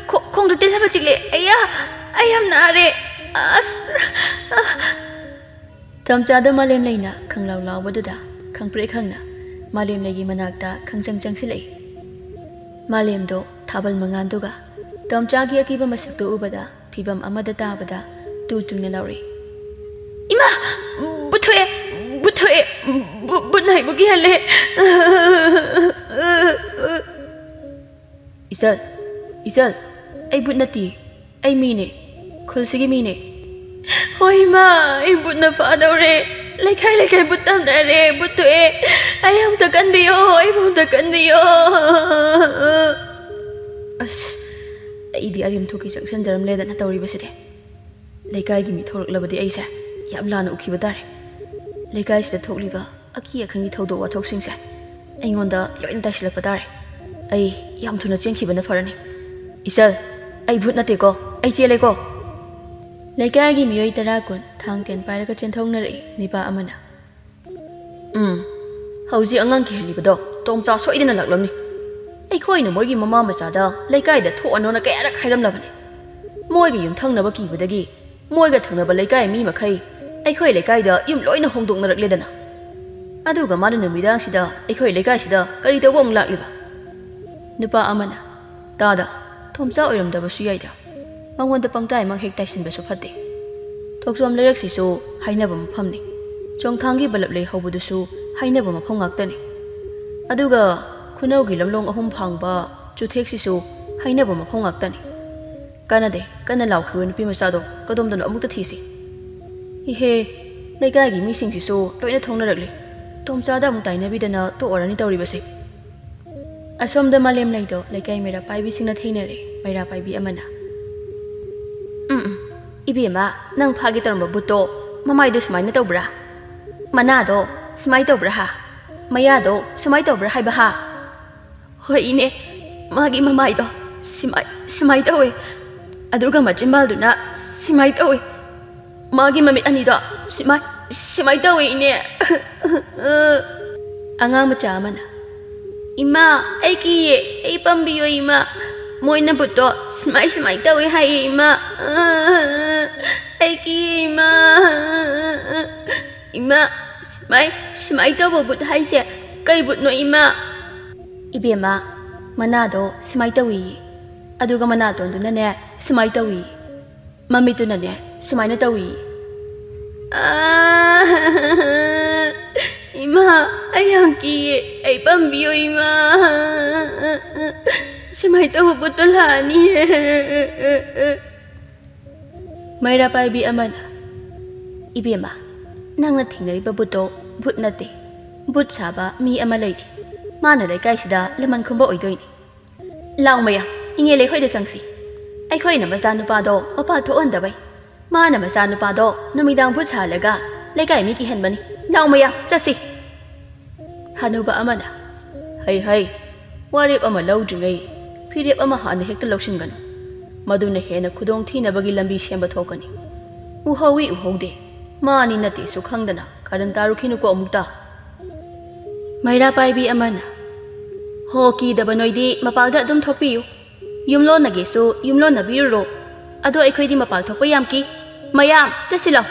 ꯈꯣ-, ꯈꯣꯡꯗ ꯇꯦꯜꯍꯕ ꯆꯤꯛꯂꯦ! ꯑꯌꯥ! ꯑꯩ ꯌꯥꯝ ꯅꯥꯔꯦ! ꯑꯁ!" ꯇꯝꯆꯥꯗ ꯃꯥꯂꯦꯝꯂꯩꯅ ꯈꯪꯂꯥꯎ ꯂꯥꯎꯕꯗꯨꯗ ꯈꯪꯄ꯭ꯔꯦꯛ ꯈꯪꯅ ꯃꯥꯂꯦꯝꯂꯩꯒꯤ ꯃꯅꯥꯛꯇ ꯈꯪꯆꯪ ꯆꯪꯁꯤꯜꯂꯛꯏ꯫ ꯃꯥꯂꯦꯝꯗꯣ ꯊꯥꯕꯜ ꯃꯉꯥꯜꯗꯨꯒ ꯇꯝꯆꯥꯒꯤ ꯑꯀꯤꯕ ꯃꯁꯛꯇꯨ ꯎꯕꯗ ꯐꯤꯚꯝ ꯑꯃꯗ ꯇꯥꯕꯗ ꯇꯨ ꯇꯨꯅ ꯂꯥꯎꯔꯛꯏ꯫ "ꯏꯃꯥ! ꯕꯨꯠ ꯊꯣꯛꯑꯦ! ꯕꯨꯠ ꯊꯣꯛꯑꯦ! ꯕꯨ-, ꯕꯨꯠꯅ ꯑꯩꯕꯨ ꯀꯤꯍꯜꯂꯦ!" "ꯏꯆꯜ, ꯏꯆꯜ, ꯑꯩ ꯕꯨꯠ ꯅꯠꯇꯦ, ꯑꯩ ꯃꯤꯅꯦ, ꯈꯨꯜꯁꯤꯒꯤ ꯃꯤꯅꯦ꯫" "ꯍꯣꯏ ꯏꯃꯥ, ꯑꯩ ꯕꯨꯠꯅ ꯐꯥꯗꯧꯔꯦ꯫ ꯂꯩꯀꯥꯏ ꯂꯩꯀꯥꯏ ꯕꯨꯠ ꯇꯝꯅꯔꯦ, ꯕꯨꯠ ꯊꯣꯛꯑꯦ꯫ ꯑꯩ ꯑꯝꯇ ꯀꯟꯕꯤꯌꯣ, ꯑꯩꯕꯨ ꯑꯝꯇ ꯀꯟꯕꯤꯌꯣ!" ꯑꯁ, ꯑꯩꯗꯤ ꯑꯔꯦꯝ ꯊꯣꯛꯀꯤ ꯆꯪꯁꯟꯖꯔꯝꯂꯦꯗꯅ ꯇꯧꯔꯤꯕꯁꯤꯗꯤ꯫ ꯂꯩꯀꯥꯏꯒꯤ ꯃꯤ ꯊꯣꯛꯂꯛꯂꯕꯗꯤ ꯑꯩꯁꯦ ꯌꯥꯝ ꯂꯥꯟꯅ ꯎꯈꯤꯕ ꯇꯥꯔꯦ꯫ ꯂꯩꯀꯥꯏꯁꯤꯗ ꯊꯣꯛꯂꯤꯕ ꯑꯀꯤ ꯑꯈꯪꯒꯤ ꯊꯧꯗꯣꯛ ꯋꯥꯊꯣꯛꯁꯤꯡꯁꯦ ꯑꯩꯉꯣꯟꯗ ꯂꯣꯏꯅ ꯇꯥꯏꯁꯤꯜꯂꯛꯄ ꯇꯥꯔꯦ꯫ ꯑꯩ ꯌꯥꯝ ꯊꯨꯅ ꯆꯦꯟꯈꯤꯕꯅ ꯐꯔꯅꯤ꯫ "ꯏꯆꯜ, ꯑꯩ ꯚꯨꯠ ꯅꯠꯇꯦꯀꯣ, ꯑꯩ ꯆꯦꯜꯂꯦꯀꯣ!" ꯂꯩꯀꯥꯏꯒꯤ ꯃꯤꯑꯣꯏ ꯇꯔꯥ ꯀꯨꯟ ꯊꯥꯡ ꯇꯦꯟ ꯄꯥꯏꯔꯒ ꯆꯦꯟꯊꯣꯛꯅꯔꯛꯏ꯫ ꯅꯤꯄꯥ ꯑꯃꯅ, "ꯎꯝ, ꯍꯧꯖꯤꯛ ꯑꯉꯥꯡ ꯀꯤꯍꯜꯂꯤꯕꯗꯣ ꯇꯣꯝꯆꯥ ꯁꯣꯏꯗꯅ ꯂꯥꯛꯂꯝꯅꯤ꯫ ꯑꯩꯈꯣꯏꯅ ꯃꯣꯏꯒꯤ ꯃꯃꯥ ꯃꯆꯥꯗ ꯂꯩꯀꯥꯏꯗ ꯊꯣꯛꯑꯅꯣꯅ ꯀꯌꯥꯔꯛ ꯍꯥꯏꯔꯝꯂꯕꯅꯤ꯫ ꯃꯣꯏꯒꯤ ꯌꯨꯝꯊꯪꯅꯕ ꯀꯤꯕꯗꯒꯤ ꯃꯣꯏꯒ ꯊꯪꯅꯕ ꯂꯩꯀꯥꯏ ꯃꯤ ꯃꯈꯩ ꯑꯩꯈꯣꯏ ꯂꯩꯀꯥꯏꯗ ꯌꯨꯝ ꯂꯣꯏꯅ ꯍꯣꯡꯗꯣꯛꯅꯔꯛꯂꯦꯗꯅ꯫ ꯑꯗꯨꯒ ꯃꯥꯅ ꯅꯨꯃꯤꯗꯥꯡꯁꯤꯗ ꯑꯩꯈꯣꯏ ꯂꯩꯀꯥꯏꯁꯤꯗ ꯀꯔꯤ ꯇꯧꯕ ꯑꯃꯨꯛ ꯂꯥꯛꯂꯤꯕ?" ꯅꯨꯄꯥ ꯑꯃꯅ, "ꯇꯥꯗ, ꯊꯣꯝꯆꯥ ꯑꯣꯏꯔꯝꯗꯕꯁꯨ ꯌꯥꯏꯗ꯫ ꯃꯉꯣꯟꯗ ꯄꯪꯇꯥꯏ ꯑꯃ ꯍꯦꯛ ꯇꯥꯏꯁꯤꯟꯕꯁꯨ ꯐꯠꯇꯦ꯫ ꯊꯣꯛꯆꯣꯝ ꯂꯩꯔꯛꯁꯤꯁꯨ ꯍꯥꯏꯅꯕ ꯃꯐꯝꯅꯤ꯫ ꯆꯣꯡꯊꯥꯡꯒꯤ ꯕꯂꯞ ꯂꯩ ꯍꯧꯕꯗꯨꯁꯨ ꯍꯥꯏꯅꯕ ꯃꯐꯝ ꯉꯥꯛꯇꯅꯤ꯫ ꯑꯗꯨꯒ ꯈꯨꯅꯧꯒꯤ ꯂꯝꯂꯣꯡ ꯑꯍꯨꯝ ꯐꯥꯡꯕ ꯆꯨꯊꯦꯛꯁꯤꯁꯨ ꯍꯥꯏꯅꯕ ꯃꯐꯝ ꯉꯥꯛꯇꯅꯤ꯫ ꯀꯥꯟꯅꯗꯦ, ꯀꯟꯅ ꯂꯥꯎꯈꯤꯕ ꯅꯨꯄꯤ ꯃꯆꯥꯗꯣ ꯀꯗꯣꯝꯗꯅꯣ ꯑꯃꯨꯛꯇ ꯊꯤꯁꯤ꯫ ꯏꯍꯦ, ꯂꯩꯀꯥꯏꯒꯤ ꯃꯤꯁꯤꯡꯁꯤꯁꯨ ꯂꯣꯏꯅ ꯊꯣꯛꯅꯔꯛꯂꯦ꯫ ꯇꯣꯝꯆꯥꯗ ꯑꯃꯨꯛ ꯇꯥꯏꯅꯕꯤꯗꯅ ꯇꯣꯛꯑꯔꯅꯤ ꯇꯧꯔꯤꯕꯁꯦ꯫" ꯑꯁꯣꯝꯗ ꯃꯥꯂꯦꯝ ꯂꯩꯗꯣ ꯂꯩꯀꯥꯏ ꯃꯩꯔꯥ ꯄꯥꯏꯕꯤꯁꯤꯡꯅ ꯊꯦꯡꯅꯔꯦ꯫ ꯃꯩꯔꯥ ꯄꯥꯏꯕꯤ ꯑꯃꯅ, "ꯎꯝ, ꯎꯝ, ꯏꯕꯦꯝꯃ, ꯅꯪ ꯐꯥꯒꯦ ꯇꯧꯔꯝꯕ ꯕꯨꯠꯇꯣ ꯃꯃꯥꯏꯗꯣ ꯁꯨꯃꯥꯏꯅ ꯇꯧꯕ꯭ꯔꯥ? ꯃꯅꯥꯗꯣ ꯁꯨꯃꯥꯏꯅ ꯇꯧꯕ꯭ꯔꯥ ꯍꯥ? ꯃꯌꯥꯗꯣ ꯁꯨꯃꯥꯏꯅ ꯇꯧꯕ꯭ꯔꯥ ꯍꯥꯏꯕ ꯍꯥ?" "ꯍꯣꯏ ꯏꯅꯦ, ꯃꯥꯒꯤ ꯃꯃꯥꯏꯗꯣ ꯁꯤꯃꯥꯏ-, ꯁꯨꯃꯥꯏꯅ ꯇꯧꯋꯦ, ꯑꯗꯨꯒ ꯃꯆꯤꯟꯕꯥꯜꯗꯨꯅ ꯁꯤꯃꯥꯏꯅ ꯇꯧꯋꯦ꯫" ꯃꯥꯒꯤ ꯃꯃꯤꯠ ꯑꯅꯤꯗꯣ ꯁꯨꯃꯥꯏ ꯁꯨꯃꯥꯏ ꯇꯧꯋꯦ, ꯏꯅꯦ꯫ ꯑꯉꯥꯡ ꯃꯆꯥ ꯑꯃꯅ, "ꯏꯃꯥ, ꯑꯩ ꯀꯤꯌꯦ, ꯑꯩ ꯄꯥꯝꯕꯤꯌꯣ, ꯏꯃꯥ꯫ ꯃꯣꯏꯅ ꯕꯨꯠꯇꯣ ꯁꯨꯃꯥꯏ ꯁꯨꯃꯥꯏ ꯇꯧꯋꯦ ꯍꯥꯏꯌꯦ, ꯏꯃꯥ꯫ ꯑꯩ ꯀꯤꯌꯦ, ꯏꯃꯥ꯫ ꯏꯃꯥ, ꯁꯨꯃꯥꯏ ꯁꯨꯃꯥꯏ ꯇꯧꯕ ꯕꯨꯠ ꯍꯥꯏꯁꯦ ꯀꯩ ꯕꯨꯠꯅꯣ, ꯏꯃꯥ?" ꯏꯕꯦꯝꯃ, ꯃꯅꯥꯗꯣ ꯁꯨꯃꯥꯏ ꯇꯧꯏ, ꯑꯗꯨꯒ ꯃꯅꯥꯇꯣꯟꯗꯨꯅꯅꯦ ꯁꯨꯃꯥꯏ ꯇꯧꯏ, ꯃꯃꯤꯠꯇꯨꯅꯅꯦ ꯁꯨꯃꯥꯏꯅ ꯇꯧꯏ꯫ "ꯑꯥ, ꯏꯃꯥ, ꯑꯩ ꯌꯥꯝ ꯀꯤꯌꯦ, ꯑꯩ ꯄꯥꯝꯕꯤꯌꯣ, ꯏꯃꯥ꯫ ꯁꯨꯃꯥꯏ ꯇꯧꯕ ꯕꯨꯠꯇꯣ ꯂꯥꯛꯑꯅꯤꯌꯦ꯫" ꯃꯩꯔꯥ ꯄꯥꯏꯕꯤ ꯑꯃꯅ, "ꯏꯕꯦꯝꯃ, ꯅꯪꯅ ꯊꯦꯡꯅꯔꯤꯕ ꯕꯨꯠꯇꯣ ꯕꯨꯠ ꯅꯠꯇꯦ꯫ ꯕꯨꯠ ꯁꯥꯕ ꯃꯤ ꯑꯃ ꯂꯩꯔꯤ꯫ ꯃꯥꯅ ꯂꯩꯀꯥꯏꯁꯤꯗ ꯂꯃꯟ ꯈꯨꯝꯕ ꯑꯣꯏꯗꯣꯏꯅꯤ꯫ ꯂꯥꯎ ꯃꯌꯥꯝ, ꯏꯅꯦ ꯂꯩꯈꯣꯏꯗ ꯆꯪꯁꯤ꯫ ꯑꯩꯈꯣꯏꯅ ꯃꯆꯥꯅꯨꯄꯥꯗꯣ ꯃꯄꯥꯟ ꯊꯣꯛꯍꯟꯗꯕꯩ꯫ ꯃꯥꯅ ꯃꯆꯥꯅꯨꯄꯥꯗꯣ ꯅꯨꯃꯤꯗꯥꯡ ꯕꯨꯠ ꯁꯥꯍꯜꯂꯒ ꯂꯩꯀꯥꯏ ꯃꯤ ꯀꯤꯍꯟꯕꯅꯤ꯫ ꯂꯥꯎ ꯃꯌꯥꯝ, ꯆꯠꯁꯤ꯫" ꯍꯅꯨꯕ ꯑꯃꯅ, "ꯍꯩ ꯍꯩ, ꯋꯥꯔꯦꯞ ꯑꯃ ꯂꯧꯗ꯭ꯔꯤꯉꯩ ꯐꯤꯔꯦꯞ ꯑꯃ ꯍꯥꯟꯅ ꯍꯦꯛꯇ ꯂꯧꯁꯤꯟꯒꯅꯨ꯫ ꯃꯗꯨꯅ ꯍꯦꯟꯅ ꯈꯨꯗꯣꯡ ꯊꯤꯅꯕꯒꯤ ꯂꯝꯕꯤ ꯁꯦꯝꯕ ꯊꯣꯛꯀꯅꯤ꯫ ꯎꯍꯧꯏ ꯎꯍꯧꯗꯦ, ꯃꯥꯅꯤ ꯅꯠꯇꯦꯁꯨ ꯈꯪꯗꯅ ꯀꯥꯔꯟ ꯇꯥꯔꯨꯈꯤꯅꯨꯀꯣ ꯑꯃꯨꯛꯇ꯫" ꯃꯩꯔꯥ ꯄꯥꯏꯕꯤ ꯑꯃꯅ, "ꯍꯣ, ꯀꯤꯗꯕ ꯅꯣꯏꯗꯤ ꯃꯄꯥꯜꯗ ꯑꯗꯨꯝ ꯊꯣꯛꯄꯤꯌꯨ꯫ ꯌꯨꯝꯂꯣꯟꯅꯒꯦꯁꯨ ꯌꯨꯝꯂꯣꯟꯅꯕꯤꯔꯨꯔꯣ꯫ ꯑꯗꯣ ꯑꯩꯈꯣꯏꯗꯤ ꯃꯄꯥꯜ ꯊꯣꯛꯄ ꯌꯥꯝ ꯀꯤ꯫ ꯃꯌꯥꯝ, ꯆꯠꯁꯤ ꯂꯥꯎ꯫"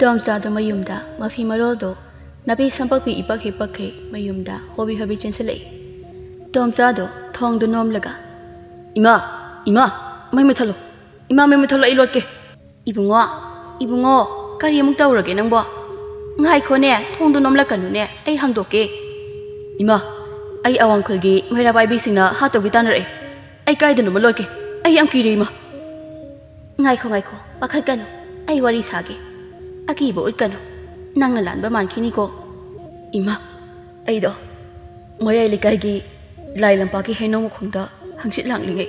ꯇꯣꯝꯆꯥꯗꯣ ꯃꯌꯨꯝꯗ ꯃꯐꯤ ꯃꯔꯣꯜꯗꯣ ꯅꯥꯄꯤ ꯁꯝꯄꯛꯄꯤ ꯏꯄꯛ ꯍꯦꯛ ꯄꯛꯈꯩ ꯃꯌꯨꯝꯗ ꯍꯣꯕꯤ ꯍꯣꯕꯤ ꯆꯦꯟꯁꯤꯜꯂꯛꯏ꯫ ꯇꯣꯝꯆꯥꯗꯣ ꯊꯣꯡꯗꯣ ꯅꯣꯝꯂꯒ, "ꯏꯃꯥ, ꯏꯃꯥ, ꯃꯩ ꯃꯨꯠꯊꯠꯂꯣ꯫ ꯏꯃꯥ, ꯃꯩ ꯃꯨꯠꯊꯠꯂꯣ, ꯑꯩ ꯂꯣꯠꯀꯦ꯫" "ꯏꯕꯨꯡꯉꯣ, ꯏꯕꯨꯡꯉꯣ, ꯀꯔꯤ ꯑꯃꯨꯛ ꯇꯧꯔꯒꯦ ꯅꯪꯕꯣ? ꯉꯥꯏꯈꯣꯅꯦ, ꯊꯣꯡꯗꯣ ꯅꯣꯝꯂꯛꯀꯅꯨꯅꯦ, ꯑꯩ ꯍꯥꯡꯗꯣꯛꯀꯦ꯫" "ꯏꯃꯥ, ꯑꯩ ꯑꯋꯥꯡꯈꯨꯜꯒꯤ ꯃꯩꯔꯥ ꯄꯥꯏꯕꯤꯁꯤꯡꯅ ꯍꯥꯠꯇꯧꯒꯤ ꯇꯥꯟꯅꯔꯛꯑꯦ꯫ ꯑꯩ ꯀꯥꯏꯗꯅꯣꯃ ꯂꯣꯠꯀꯦ꯫ ꯑꯩ ꯌꯥꯝ ꯀꯤꯔꯦ, ꯏꯃꯥ꯫" "ꯉꯥꯏꯈꯣ, ꯉꯥꯏꯈꯣ, ꯄꯥꯈꯠꯀꯅꯨ꯫ ꯑꯩ ꯋꯥꯔꯤ ꯁꯥꯒꯦ꯫ ꯑꯀꯤꯕ ꯎꯠꯀꯅꯨ꯫ ꯅꯪꯅ ꯂꯥꯟꯕ ꯃꯥꯟꯈꯤꯅꯤꯀꯣ꯫" "ꯏꯃꯥ, ꯑꯩꯗꯣ ꯃꯌꯥꯏ ꯂꯩꯀꯥꯏꯒꯤ ꯂꯥꯏ ꯂꯝꯄꯥꯛꯀꯤ ꯍꯩꯅꯧ ꯃꯈꯣꯡꯗ ꯍꯪꯆꯤꯠ ꯂꯥꯡꯂꯤꯉꯩ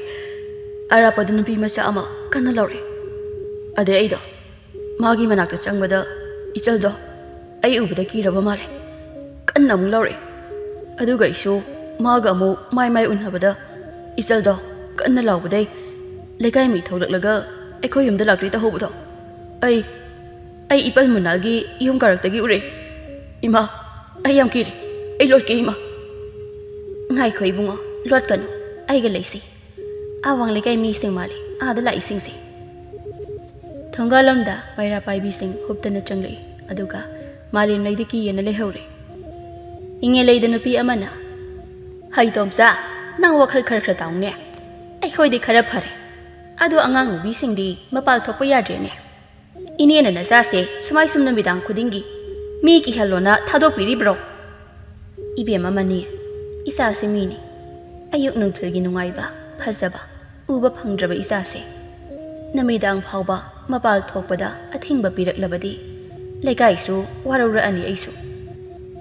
ꯑꯔꯥꯞꯄꯗ ꯅꯨꯄꯤ ꯃꯆꯥ ꯑꯃ ꯀꯟꯅ ꯂꯥꯎꯔꯛꯏ꯫ ꯑꯗꯩ ꯑꯩꯗꯣ ꯃꯥꯒꯤ ꯃꯅꯥꯛꯇ ꯆꯪꯕꯗ ꯏꯆꯜꯗꯣ ꯑꯩ ꯎꯕꯗ ꯀꯤꯔꯕ ꯃꯥꯜꯂꯦ꯫ ꯀꯟꯅ ꯑꯃꯨꯛ ꯂꯥꯎꯔꯛꯏ꯫ ꯑꯗꯨꯒ ꯑꯩꯁꯨ ꯃꯥꯒ ꯑꯃꯨꯛ ꯃꯥꯏ ꯃꯥꯏ ꯎꯅꯕꯗ ꯏꯆꯜꯗꯣ ꯀꯟꯅ ꯂꯥꯎꯕꯗꯩ ꯂꯩꯀꯥꯏ ꯃꯤ ꯊꯣꯛꯂꯛꯂꯒ ꯑꯩꯈꯣꯏ ꯌꯨꯝꯗ ꯂꯥꯛꯇꯣꯏ ꯇꯧꯍꯧꯕꯗꯣ ꯑꯩ ꯑꯩ ꯏꯄꯜ ꯃꯨꯅꯥꯜꯒꯤ ꯌꯨꯝ ꯀꯥꯔꯛꯇꯒꯤ ꯎꯔꯦ꯫ ꯏꯃꯥ, ꯑꯩ ꯌꯥꯝ ꯀꯤꯔꯦ꯫ ꯑꯩ ꯂꯣꯠꯀꯦ, ꯏꯃꯥ꯫ ꯉꯥꯏꯈꯣ ꯏꯕꯨꯡꯉꯣ, ꯂꯣꯠꯀꯅꯨ꯫ ꯑꯩꯒ ꯂꯩꯁꯤ꯫ ꯑꯋꯥꯡ ꯂꯩꯀꯥꯏ ꯃꯤꯁꯤꯡ ꯃꯥꯜꯂꯤ ꯑꯥꯗ ꯂꯥꯛꯏꯁꯤꯡꯁꯦ꯫ ꯊꯣꯡꯒꯥꯜꯂꯣꯝꯗ ꯃꯩꯔꯥ ꯄꯥꯏꯕꯤꯁꯤꯡ ꯍꯨꯞꯇꯅ ꯆꯪꯂꯛꯏ, ꯑꯗꯨꯒ ꯃꯥꯂꯦꯝꯂꯩꯗꯤ ꯀꯤꯌꯦꯅ ꯂꯩꯍꯧꯔꯦ꯫ ꯏꯉꯦꯂꯩꯗ ꯅꯨꯄꯤ ꯑꯃꯅ, "ꯍꯩ ꯇꯣꯝꯆꯥ, ꯅꯪ ꯋꯥꯈꯜ ꯈꯔ ꯈꯔ ꯇꯥꯎꯅꯦ꯫ ꯑꯩꯈꯣꯏꯗꯤ ꯈꯔ ꯐꯔꯦ, ꯑꯗꯣ ꯑꯉꯥꯡ ꯅꯨꯄꯤꯁꯤꯡꯗꯤ ꯃꯄꯥꯜ ꯊꯣꯛꯄ ꯌꯥꯗ꯭ꯔꯦꯅꯦ꯫ ꯏꯅꯦꯅ ꯅꯆꯥꯁꯦ ꯁꯨꯃꯥꯏ ꯁꯨꯝ ꯅꯨꯃꯤꯗꯥꯡ ꯈꯨꯗꯤꯡꯒꯤ ꯃꯤ ꯀꯤꯍꯜꯂꯣꯅ ꯊꯥꯗꯣꯛꯄꯤꯔꯤꯕ꯭ꯔꯣ?" "ꯏꯕꯦꯝꯃ ꯃꯅꯤ, ꯏꯆꯥꯁꯦ ꯃꯤꯅꯤ꯫ ꯑꯌꯨꯛ ꯅꯨꯡꯊꯤꯜꯒꯤ ꯅꯨꯡꯉꯥꯏꯕ, ꯐꯖꯕ ꯎꯕ ꯐꯪꯗ꯭ꯔꯕ ꯏꯆꯥꯁꯦ ꯅꯨꯃꯤꯗꯥꯡ ꯐꯥꯎꯕ ꯃꯄꯥꯜ ꯊꯣꯛꯄꯗ ꯑꯊꯤꯡꯕ ꯄꯤꯔꯛꯂꯕꯗꯤ ꯂꯩꯀꯥꯏꯁꯨ ꯋꯥꯔꯧꯔꯛꯑꯅꯤ ꯑꯩꯁꯨ꯫